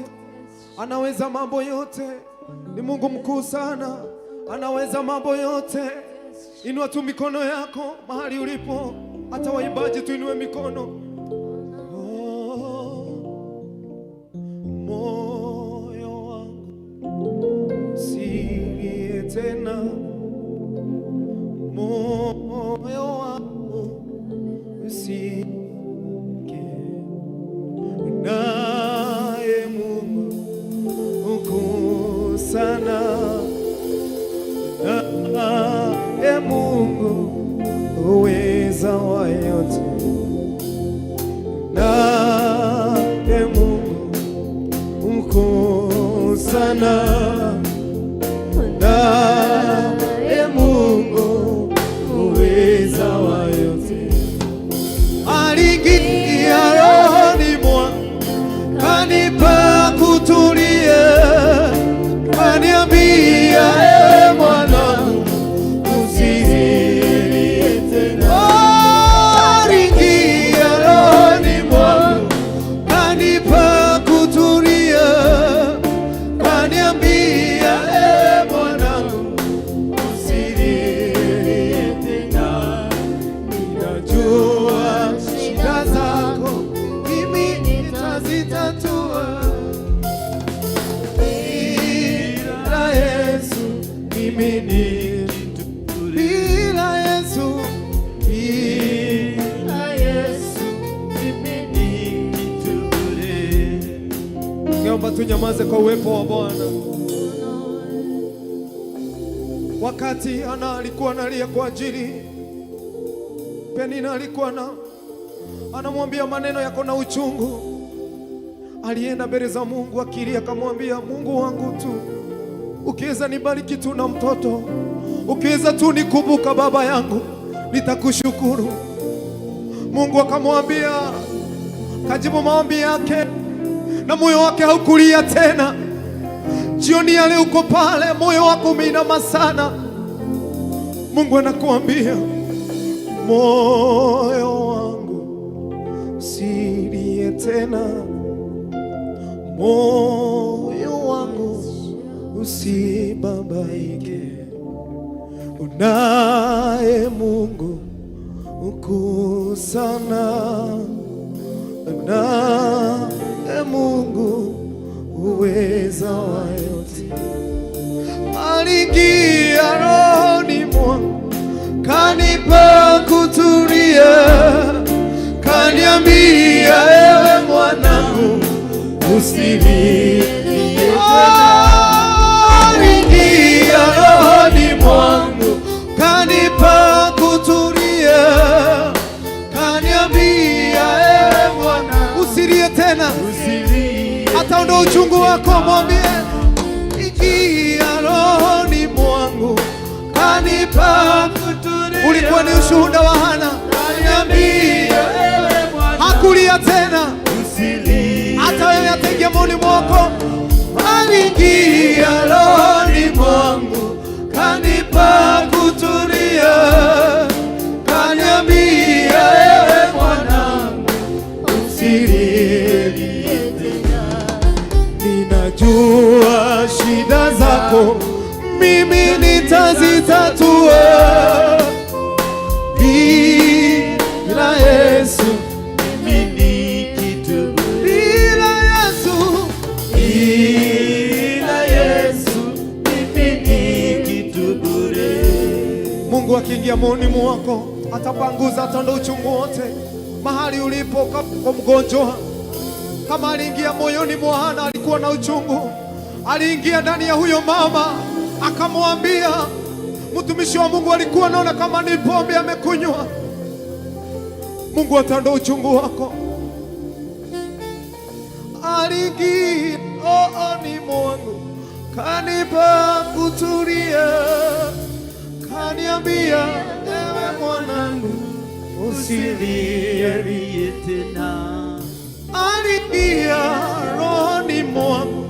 Speaker 3: anaweza mambo yote. Ni Mungu mkuu sana, anaweza mambo yote. Inua tu mikono yako mahali ulipo, hata waimbaji tuinue mikono. Oh, moyo wangu usilie tena, moyo wangu usilie, naye Mungu mkuu sana, naye Mungu uweza wa yote, naye Mungu mkuu sana, naye Mungu uweza wa yote. Aliingia rohoni mwangu, kanipa kutulia, kaniambia, ewe mwanangu, usilie tena. Aliingia rohoni mwangu, kanipa kutulia, kaniambia, ewe mwanangu, usilie tena. Ninajua shida zako, mimi nitazitatua. Bila Yesu mimi ni bila Yesu, bila
Speaker 7: Yesu, mimi ni kitu bure.
Speaker 3: Ningeomba tunyamaze kwa uwepo wa Bwana. Wakati Ana alikuwa analia kwa ajili Penina, alikuwa na anamwambia maneno yako na uchungu. Alienda mbele za Mungu akilia, akamwambia Mungu wangu tu, ukiweza nibariki tu na mtoto, ukiweza tu nikumbuka baba yangu, nitakushukuru. Mungu akamwambia, kajibu maombi yake na moyo wake haukulia tena. Jioni ya leo uko pale, moyo wako umeinama sana. Mungu anakuambia, moyo wangu usilie tena, moyo wangu usibabaike, unaye Mungu mkuu sana, unaye Mungu uweza wa yote. Aliingia rohoni mwangu, kanipa kutulia, kaniambia, ewe mwanangu, usilie. Aliingia rohoni mwangu, kanipa kutulia, kaniambia, ewe mwanangu, usilie tena, hata uchungu wako mwambie, ingia rohoni mwangu, kanipa. Ulikuwa ni ushuhuda wa Hana, hakulia tena, hata wewe ataingia moyoni mwako. Aliingia rohoni mwangu, kanipa kutulia, kaniambia, ewe mwanangu, usilie. Ninajua shida zako, mimi nitazitatua. Bila Yesu
Speaker 7: Mimi ni kitu bure.
Speaker 3: Bila Yesu,
Speaker 7: Bila Yesu mimi ni kitu bure.
Speaker 3: Mungu akiingia moyoni mwako atapanguza, ataondoa uchungu wote mahali ulipo. Kama mgonjwa, kama aliingia moyoni mwa Hana, alikuwa na uchungu, aliingia ndani ya huyo mama akamwambia, mtumishi wa Mungu alikuwa anaona kama ni pombe amekunywa. Mungu ataondoa uchungu wako. Aliingia rohoni mwangu, kanipa kutulia, kaniambia, ewe mwanangu, usilie.
Speaker 7: Usilie tena.
Speaker 3: Aliingia rohoni mwangu,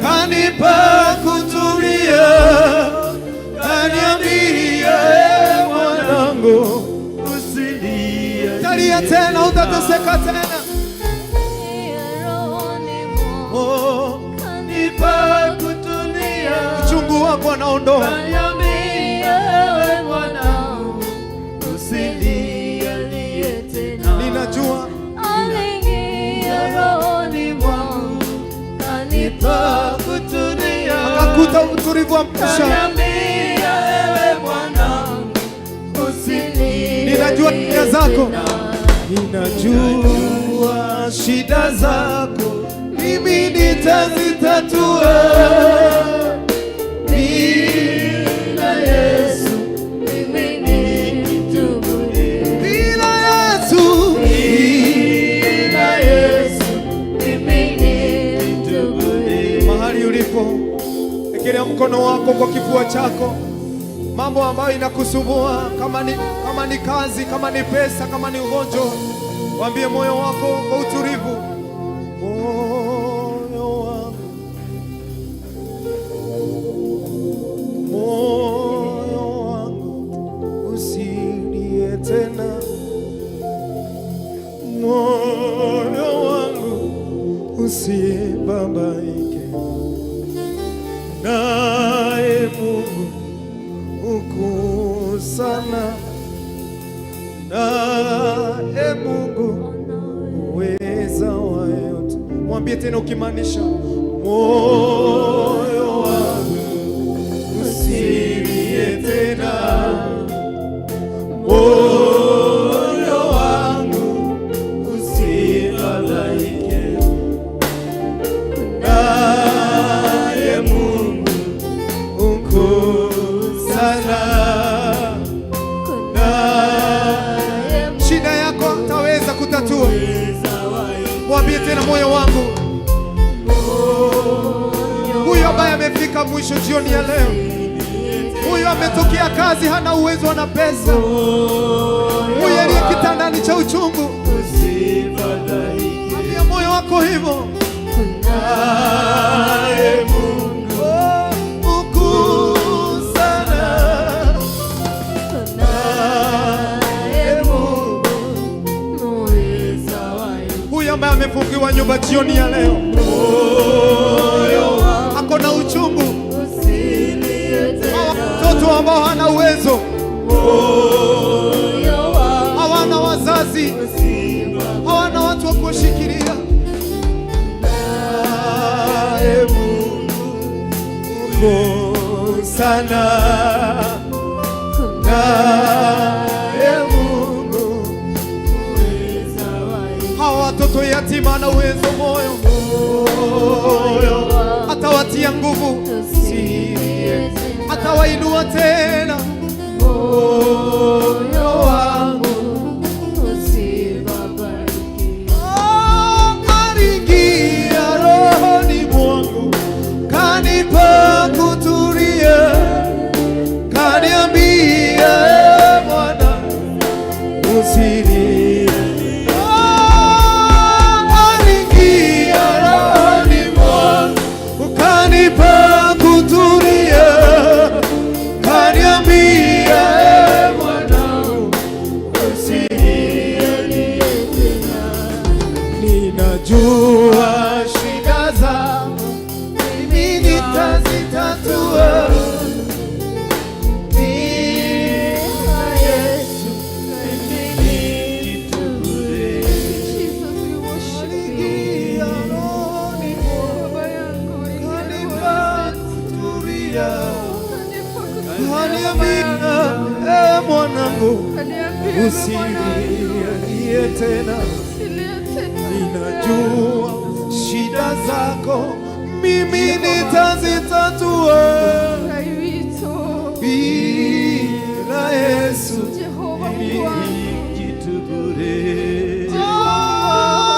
Speaker 3: kanipa kutulia, kaniambia, "E mwanangu,
Speaker 7: usilie
Speaker 3: utalia tena, utateseka tena." Oh,
Speaker 7: nipa kutulia,
Speaker 3: uchungu wako anaondoa.
Speaker 7: Kaniambia, ewe mwanangu, usilie tena.
Speaker 3: Ninajua
Speaker 6: Aliingia rohoni mwangu, kanipa
Speaker 7: kutulia,
Speaker 3: akakuta utulivu wa maisha.
Speaker 7: Kaniambia, ewe mwanangu, usilie.
Speaker 3: Ninajua shida zako, ninajua shida zako, mimi nitazitatua. Bila Yesu,
Speaker 6: mimi ni mtu bure.
Speaker 3: Bila Yesu,
Speaker 7: Bila Yesu,
Speaker 6: Mimi ni mtu bure.
Speaker 3: Mahali ulipo, ekelea mkono wako kwa kifua chako. Mambo ambayo inakusumbua, kama ni kazi, kama ni pesa, kama ni ugonjwa, waambie moyo wako kwa utulivu, moyo wangu, moyo wangu, usilie tena, moyo wangu, usibabaike, naye Mungu mkuu sana, naye Mungu uweza wa yote. Mwambie tena ukimaanisha, moyo wangu, usilie tena, moyo wangu,
Speaker 7: usifadhaike, naye Mungu
Speaker 3: mkuu sana.
Speaker 6: Naye
Speaker 3: Shida yako ataweza kutatua. Mwambie tena, moyo wangu, huyu ambaye amefika mwisho jioni ya leo, huyu ametokea kazi, hana uwezo, hana pesa, huyu aliye kitandani cha uchungu, ambia moyo wako hivyo.
Speaker 7: Naye Mungu
Speaker 3: Oh, mkuu sana.
Speaker 6: Naye Mungu muweza wa yote.
Speaker 3: Huyu ambaye amefungiwa nyumba jioni ya leo, ako na uchungu,
Speaker 6: Usilie tena,
Speaker 3: watoto ambao hana uwezo,
Speaker 6: moyo wangu,
Speaker 3: hawana wazazi, hawana watu wa kuwashikilia.
Speaker 7: Naye Mungu mkuu sana, naye Mungu
Speaker 6: muweza wa yote.
Speaker 3: Hawa watoto yatima ana uwezo, moyo atawatia nguvu,
Speaker 6: Usilie tena,
Speaker 3: atawainua tena.
Speaker 6: Moyo wangu, usibabaike.
Speaker 3: Oh, aliingia rohoni mwangu, kanipa kutulia, kaniambia, "E Bwana, usilie." Oh, aliingia rohoni mwangu, kanipa kutulia, kaniambia, "E mwanangu, usilie." Ninajua shida zangu mimi nitazitatua. Bila Yesu
Speaker 6: Jesus, we worship you.
Speaker 3: aliingia rohoni mwangu,
Speaker 6: Baba yangu,
Speaker 3: kanipa kutulia,
Speaker 6: kanipa kutulia.
Speaker 3: kaniambia, e mwanangu,
Speaker 6: Kaniambia, "Ewe mwanangu,
Speaker 3: usilie tena.
Speaker 6: usilie tena."
Speaker 3: Ninajua shida zako mimi nitazitatua.
Speaker 6: Ngai witũ,
Speaker 3: Bila Yesu
Speaker 6: Jehova Mungu wangu,
Speaker 7: kitu bure.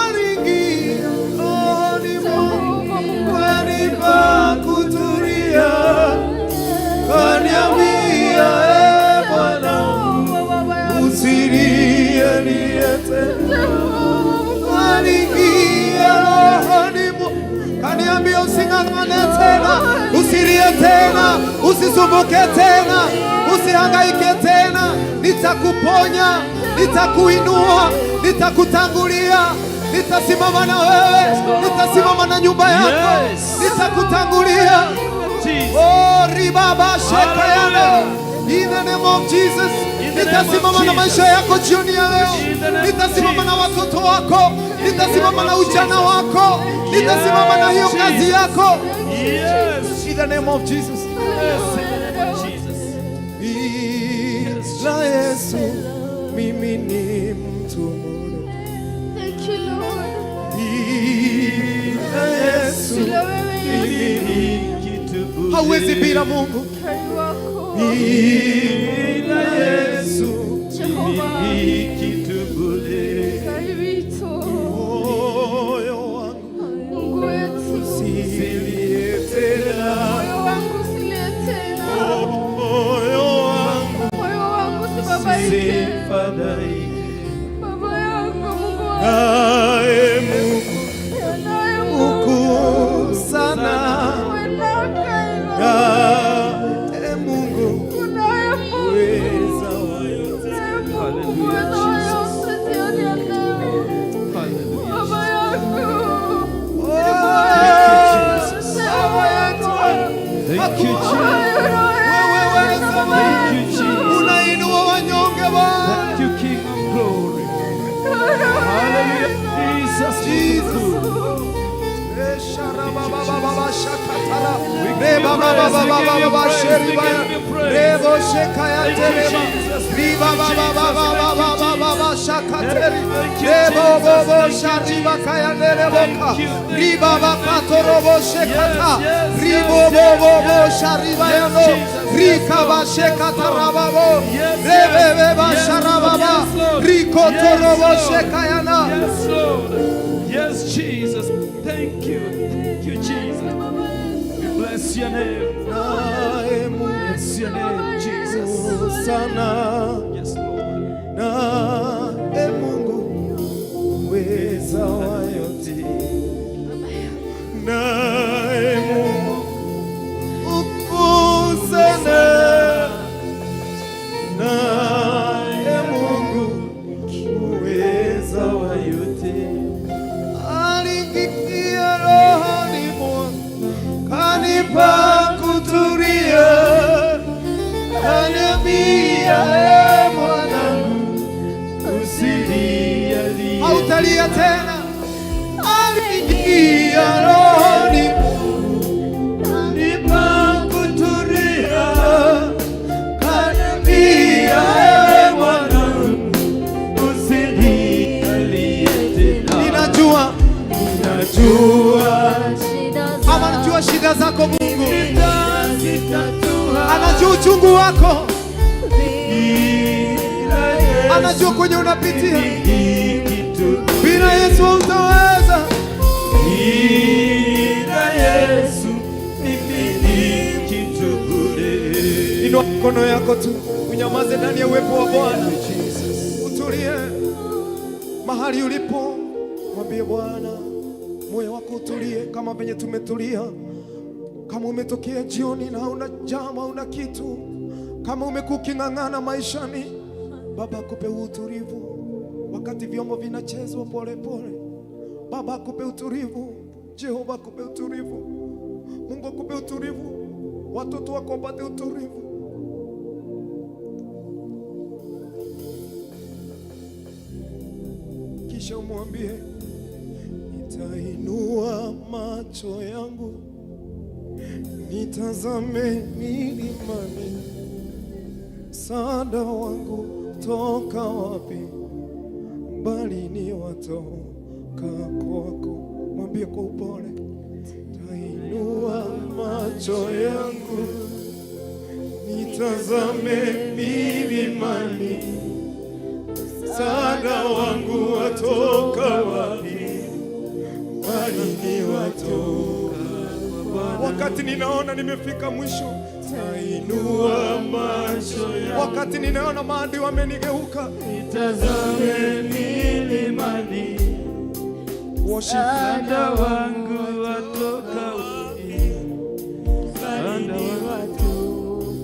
Speaker 3: aliingia rohoni mwangu,
Speaker 6: Jehova Mungu
Speaker 3: kanipa kutulia, kaniambia, e Bwana,
Speaker 6: Jehova Baba yangu,
Speaker 3: usilie tena.
Speaker 6: Jehova Mungu
Speaker 3: Aliingia rohoni mwangu, kaniambia Aliniambia using'ang'ane tena, usilie tena, usisumbuke tena, usihangaike tena. Nitakuponya, nitakuinua, nitakutangulia, nitasimama na wewe, nitasimama na nyumba yako, nitakutangulia.
Speaker 5: Jesus.
Speaker 3: Oh, ribaba shekayana. In the name of Jesus.
Speaker 5: In the name of
Speaker 3: Nitasimama na
Speaker 5: Jesus.
Speaker 3: maisha yako jioni ya leo.
Speaker 5: In the name of
Speaker 3: Nitasimama na
Speaker 5: Jesus.
Speaker 3: watoto wako. Nitasimama na ujana wako. Nitasimama na hiyo kazi
Speaker 5: Jesus.
Speaker 3: yako.
Speaker 5: Yes.
Speaker 3: In the name of Jesus.
Speaker 5: Yes, in the name of Jesus.
Speaker 3: Bila Yesu mimi ni mtu bure.
Speaker 6: Thank you, Lord.
Speaker 3: Bila Yesu
Speaker 6: Bila wewe Yesu,
Speaker 7: Mimi ni kitu bure.
Speaker 3: hauwezi bila Mungu.
Speaker 6: Kai wako
Speaker 7: Bila Yesu
Speaker 6: Jehova,
Speaker 7: mimi ni kitu bure.
Speaker 6: Kai wetu,
Speaker 3: Moyo wangu
Speaker 6: Mungu wetu,
Speaker 3: usilie tena.
Speaker 6: Moyo wangu usilie tena,
Speaker 7: Moyo wangu
Speaker 6: moyo wangu usibabaike.
Speaker 7: usifadhaike.
Speaker 6: Baba yangu, Mungu wangu,
Speaker 7: Naye Mungu
Speaker 6: naye Mungu
Speaker 3: Mkuu sana.
Speaker 6: wenaka
Speaker 3: Naye Mungu
Speaker 6: unaye Mungu
Speaker 7: weza wa yote.
Speaker 6: unaye Mungu mweza wa yote jioni ya leo. Baba yangu,
Speaker 3: Baba yetu,
Speaker 5: Thank you, Jesus.
Speaker 3: wewe weza
Speaker 5: Thank you, Jesus.
Speaker 3: unainua wanyonge Bwana.
Speaker 5: Thank you, King of Glory. Hallelujah. Jesus.
Speaker 3: Jesus.
Speaker 5: Yes, Lord. Yes, Jesus. Thank you. Thank you, Jesus. We bless your name. Bless your name, Jesus.
Speaker 3: Sana
Speaker 5: Yes, Lord.
Speaker 3: na e Mungu weza wa yote,
Speaker 7: Naye Mungu
Speaker 3: mkuu sana naye Mungu uweza wa
Speaker 7: wa yote.
Speaker 3: aliingia rohoni mwangu, kanipa kutulia, kaniambia e mwanangu,
Speaker 7: Usilialie.
Speaker 3: hautalia tena. Aliingia rohoni
Speaker 7: Nipa kutulia,
Speaker 3: kaniambia
Speaker 7: e mwanangu, usilialie tena.
Speaker 3: ninajua
Speaker 7: Najua
Speaker 3: ama anajua shida zako Mungu,
Speaker 7: nitazitatua,
Speaker 3: anajua uchungu wako,
Speaker 7: ila Yesu
Speaker 3: anajua kwenye unapitia.
Speaker 7: ni kitu
Speaker 3: Bila Yesu hautaweza.
Speaker 7: Ila Yesu mimi ni kitu bure.
Speaker 3: Inua mikono yako tu, unyamaze ndani ya uwepo wa Bwana, utulie mahali ulipo, mwambie Bwana moyo wako utulie, kama venye tumetulia. Kama umetokea jioni na hauna jambo, hauna kitu, kama umekuwa uking'ang'ana maishani, Baba akupe utulivu wakati vyombo vinachezwa polepole. Baba akupe utulivu, Jehova akupe utulivu, Mungu akupe utulivu, watoto wako wapate utulivu. Kisha umwambie, nitainua macho yangu nitazame milimani, msaada wangu toka wapi? Bali ni watoka kwako. Mwambie kwa upole, tainua macho yangu
Speaker 7: Nitazame milimani, msaada wangu watoka wapi? Bali ni watoka Bwana.
Speaker 3: Wakati ninaona nimefika mwisho,
Speaker 7: Tainua macho yangu
Speaker 3: wakati ninaona maadui wamenigeuka,
Speaker 7: nitazame milimani,
Speaker 3: Worship.
Speaker 5: Msaada wangu watoka wapi? Msaada wangu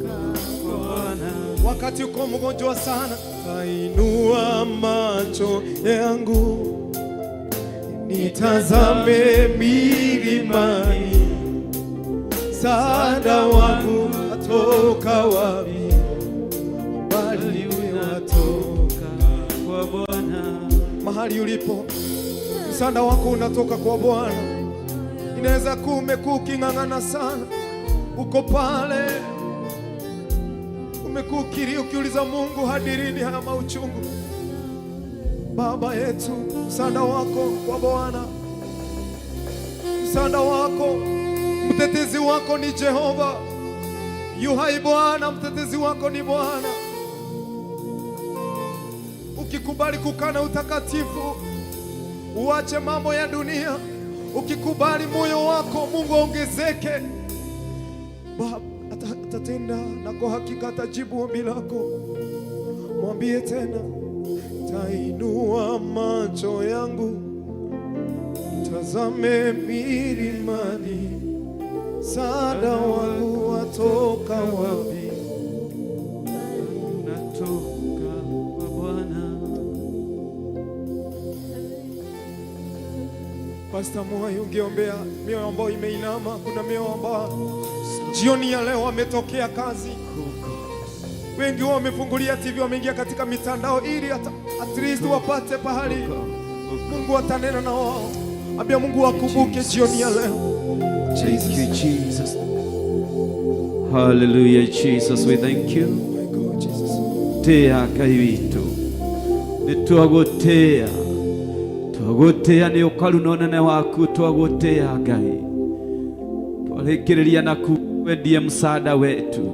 Speaker 5: kwa Bwana.
Speaker 3: Wakati uko mgonjwa sana, tainua macho yangu nitazame milimani, msaada wangu atoka wapi? Bali unatoka
Speaker 5: Kwa Bwana.
Speaker 3: mahali ulipo, msaada wako unatoka kwa Bwana. Inaweza kuwa umekuwa uking'ang'ana sana, uko pale umekuwa ukilia ukiuliza Mungu, hadi lini haya mauchungu? Baba yetu, msaada wako kwa Bwana, msaada wako, mtetezi wako ni Jehova yu hai. Bwana, mtetezi wako ni Bwana. Ukikubali kukana utakatifu, uache mambo ya dunia, ukikubali moyo wako Mungu aongezeke, Baba atatenda na kwa hakika atajibu ombi lako. Mwambie tena, tainua macho yangu tazame milimani, msaada wangu watoka wapi?
Speaker 5: Natoka kwa Bwana.
Speaker 3: Pastor Mwai, ungeombea mioyo ambayo imeinama. Kuna mioyo ambayo jioni ya leo wametokea kazi, wengi wao wamefungulia TV, wameingia katika mitandao ili at least wapate pahali Mungu atanena na wao. Ambia Mungu akumbuke jioni ya leo.
Speaker 5: Thank you, Jesus. Hallelujah, Jesus. We thank you.
Speaker 3: My God, Jesus.
Speaker 5: Tea Ngai witũ, nĩ twagũtĩa, twagũtĩa nĩ ũkaru na ũnene waku, twagũtĩa Ngai. Twarĩkĩrĩria na kuga ndiye msaada wetu,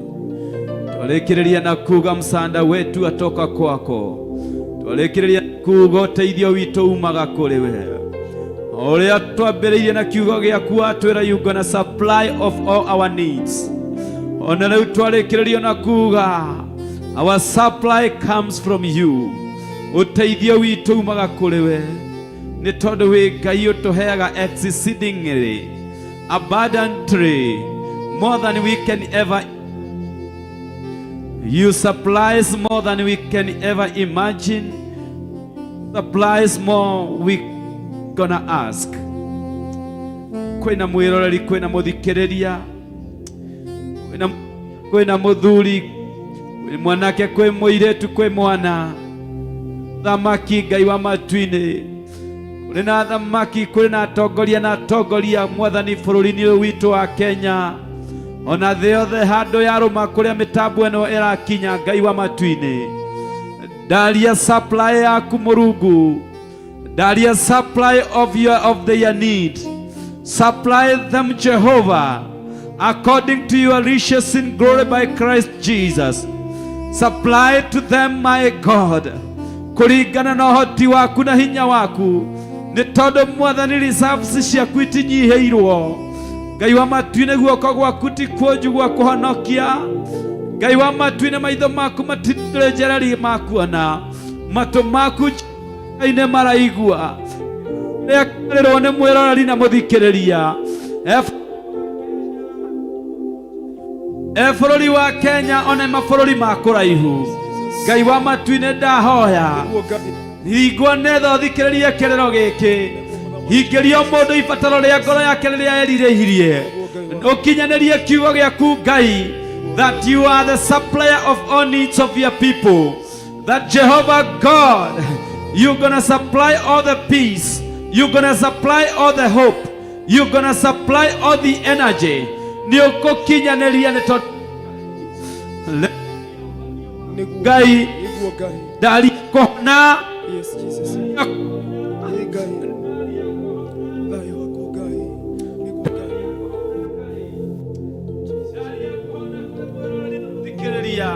Speaker 5: twarĩkĩrĩria na kuga msaada wetu atoka kwako, twarĩkĩrĩria kuga ũteithio witũ umaga kũrĩ we. O ũrĩa twambĩrĩirie na kiugo gĩaku watwĩra, "You gonna supply of all our needs." Ona rĩu twarĩkĩrĩrio na kuga our supply comes from you, ũteithio witũ umaga kũrĩ we, nĩ tondũ wĩ Ngai ũtũheaga exceedingly abundantly, more than we can ever. You supplies more than we can ever imagine, supplies more we gonna ask. Kwĩna mwĩroreri, kwĩna mũthikĩrĩria, kwĩna mũthuri, kwĩ mwanake, kwĩ mũirĩtu, kwĩ mwana thamaki. Ngai wa matu-inĩ, kũrĩ na thamaki, kũrĩ na atongoria na atongoria, Mwathani, bũrũri-inĩ ũyũ witũ wa Kenya, ona thĩ yothe handũ yarũma kũrĩa mĩtambo ĩno ĩrakinya. Ngai wa matu-inĩ, ndaria supply yaku, Mũrungu, ndaria supply of their need. Supply them, Jehovah, according to your riches in glory by Christ Jesus. Supply to them, my God, kũringana na ũhoti waku na hinya waku, nĩ tondũ Mwathani, reserves ciaku itinyihĩirwo. Ngai wa matu-inĩ, guoko gwaku ti kuonju gwa kũhonokia. Ngai wa matu-inĩ, maitho maku matirĩ njereri makuona, matũ maku Ngai nĩ maraigua rĩrĩa kĩrĩrwo nĩ mwĩroreri na mũthikĩrĩria e bũrũri wa Kenya, ona mabũrũri ma kũraihu. Ngai wa matu-inĩ, ndahoya
Speaker 3: Nĩguo Ngai.
Speaker 5: Hingwo netha ũthikĩrĩrie kĩrĩro gĩkĩ, hingĩrio mũndũ ibataro rĩa ngoro yake rĩrĩa erirĩirie, ũkinyanĩrie kiugo gĩaku, Ngai, that you are the supplier of all needs of your people, that Jehovah God, you're gonna supply all the peace, you're gonna supply all the hope, you're gonna supply all the energy. Nĩ ũkũkinyanĩria nĩ tondũ
Speaker 3: Nĩguo.
Speaker 5: Ngai.
Speaker 3: Nĩguo Ngai.
Speaker 5: Ndari kũhona.
Speaker 3: Yes, Jesus. Ĩ Ngai. Thayũ waku Ngai. Nĩguo Ngai.
Speaker 5: Thikĩrĩria,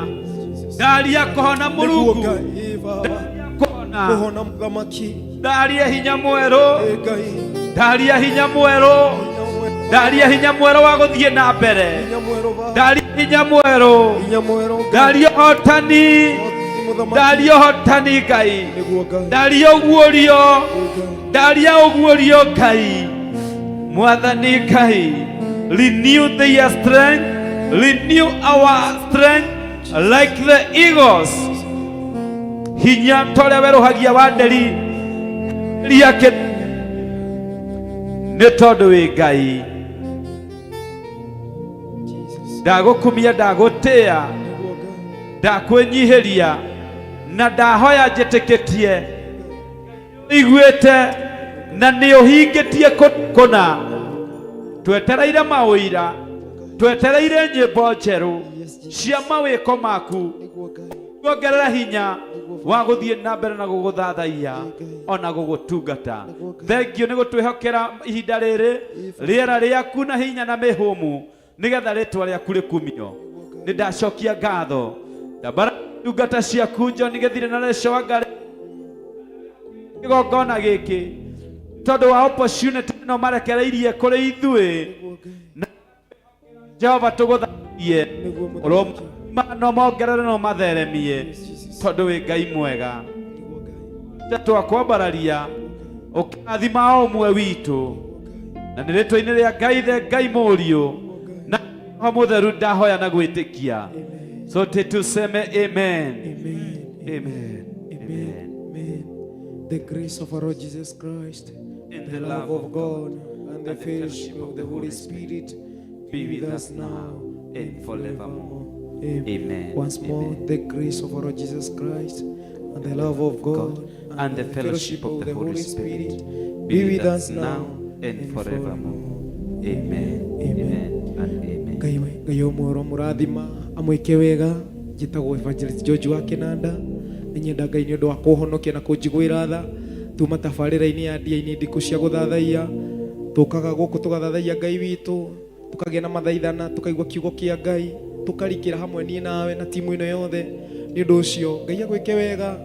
Speaker 5: ndaria kũhona.
Speaker 3: Nĩguo
Speaker 5: Mũrungu.
Speaker 3: Ngai. Ĩ Baba.
Speaker 5: Kũhona.
Speaker 3: Kũhona mũthamaki.
Speaker 5: Ndaria hinya mwerũ.
Speaker 3: Ĩ Ngai.
Speaker 5: Ndaria hinya mwerũ.
Speaker 3: Hinya mwerũ.
Speaker 5: Ndaria hinya mwerũ wa gũthiĩ na mbere.
Speaker 3: Hinya mwerũ Baba.
Speaker 5: Ndaria hinya mwerũ.
Speaker 3: Hinya mwerũ Ngai.
Speaker 5: Ndaria ũhotani.
Speaker 3: Mũthamaki.
Speaker 5: Ndaria ũhotani Ngai.
Speaker 3: Nĩguo Ngai.
Speaker 5: Ndaria ũguũrio.
Speaker 3: Ngai.
Speaker 5: Ndaria ũguũrio Ngai. Mwathani Ngai, renew their strength, renew our strength like the eagles. Hinya ta ũrĩa werũhagia wa nderi riake nĩ tondũ wĩ Ngai. Ndagũkumia, ndagũtĩa, ndakwĩnyihĩria na ndahoya njĩtĩkĩtie iguĩte na nĩ ũhingĩtie kũna. Twetereire maũira, twetereire nyĩmbo njerũ cia mawĩko maku, kuongerera hinya wa gũthiĩ na mbere na gũgũthathaiya ona gũgũtungata. Thengio nĩ gũtwĩhokera ihinda rĩrĩ, rĩera rĩaku na hinya na mĩhũmũ, nĩgetha rĩtwa rĩaku rĩkumio. Nĩ ndacokia ngatho ndambara ndungata ciaku John Gĩthire na Recho Wangari kĩgongona gĩkĩ tondũ wa opportunity ĩno marekereirie kũrĩ ithuĩ. Na Jehova tũgũthathaiye, no mongerere no matheremie tondũ wĩ Ngai mwega. Twakwambararia ũkĩrathima o ũmwe witũ na nĩ rĩtwa-inĩ rĩa Ngai the Ngai Mũriũ na Roho Mũtheru ndahoya na gwĩtĩkia. Sote tuseme amen.
Speaker 3: Amen.
Speaker 5: Amen.
Speaker 3: Amen. Amen. The grace of our Lord Jesus Christ,
Speaker 5: And
Speaker 3: the love of God, and the fellowship of the Holy Spirit
Speaker 5: be with us now and forevermore.
Speaker 3: Amen.
Speaker 4: Amen.
Speaker 3: Once more,
Speaker 4: Amen.
Speaker 3: the grace of our Lord Jesus Christ, and the love of God,
Speaker 4: and the fellowship of the Holy Spirit
Speaker 3: be with us now
Speaker 4: and forevermore. Amen.
Speaker 3: Amen.
Speaker 4: Amen and amen.
Speaker 3: Ngai Ngai ũmwe ũromũrathima amwĩke wega. Njĩtagwo Evangelist George wa Kĩnanda. Nĩnyenda Ngai nĩ ũndũ wa kũhonokia na kũnjiguĩra tha. Tuma tabarĩra-inĩ ya ndia-inĩ ndikũ cia gũthathaiya. Tũkaga gũkũ tũgathathaiya Ngai witũ, tũkagĩa na mathaithana, tũkaigua kiugo kĩa Ngai, tũkarikĩra hamwe niĩ nawe na timu ĩno yothe. Nĩ ũndũ ũcio Ngai agwĩke wega.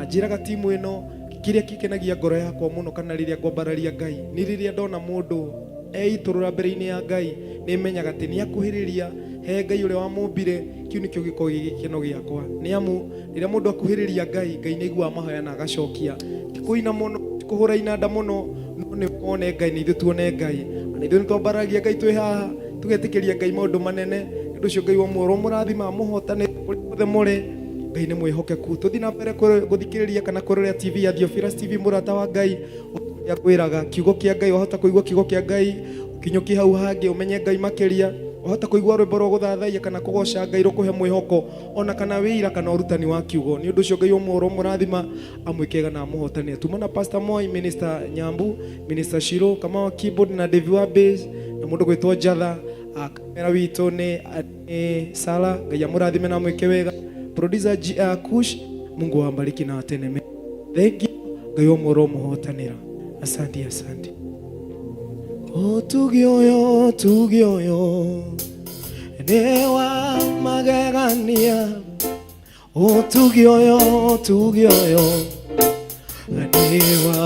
Speaker 3: Njĩraga timu ĩno kĩrĩa kĩkenagia ngoro yakwa mũno kana rĩrĩa ngwambararia Ngai nĩ rĩrĩa ndona mũndũ eitũrũra mbere-inĩ ya Ngai, nĩ menyaga atĩ nĩ akuhĩrĩria he Ngai ũrĩa wamũmbire. Kĩu nĩkĩo gĩkoragwo gĩ gĩkeno gĩakwa, nĩ amu rĩrĩa mũndũ akuhĩrĩria Ngai, Ngai nĩ aiguaga mahoya na agacokia. Ti kũina mũno, ti kũhũra inanda mũno, no nĩ one Ngai na ithuĩ tuone Ngai. Na ithuĩ nĩ twambaragia Ngai twĩ haha, tũgetĩkĩria Ngai maũndũ manene. Nĩ ũndũ ũcio Ngai wa muoyo ũromũrathima, amũhotane kũrĩa guothe mũrĩ. Ngai nĩ mwĩhokeku. Tũthiĩ na mbere gũthikĩrĩria kana kũrorera TV ya Theophilus TV, mũrata wa Ngai ũrĩa kwĩraga kiugo kĩa Ngai. Wahota kũigua kiugo kĩa Ngai ũkinyũkie hau hangĩ, ũmenye Ngai makĩria. Wahota kũigua rwĩmbo rwa gũthathaiya kana kũgoca Ngai rũkũhe mwĩhoko, ona kana wĩira kana ũrutani wa kiugo. Nĩ ũndũ ũcio Ngai ũmwe ũromũrathima, amwĩkega na amũhotanie. Tuma na Pastor Moi, Minister Nyambu, Minister Shiro, Kamau wa keyboard na Devi wa bass na mũndũ gwĩtwo Njatha. Kamera witũ nĩ Sara. Ngai amũrathime na amwĩke wega. Producer G, Kush, Mungu awabariki na atende mema. Thank you. Ngai ũmwe ũromũhotanĩra. Asante, asante. Ũtugi ũyũ, ũtugi ũyũ nĩ wa magegania. Ũtugi ũyũ, ũtugi ũyũ nĩ wa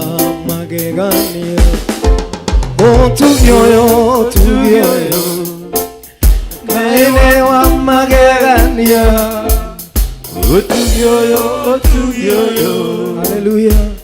Speaker 3: magegania. Ũtugi ũyũ, ũtugi ũyũ Ngai nĩ wa magegania.
Speaker 7: Ũtugi ũyũ, ũtugi ũyũ.
Speaker 3: Haleluya.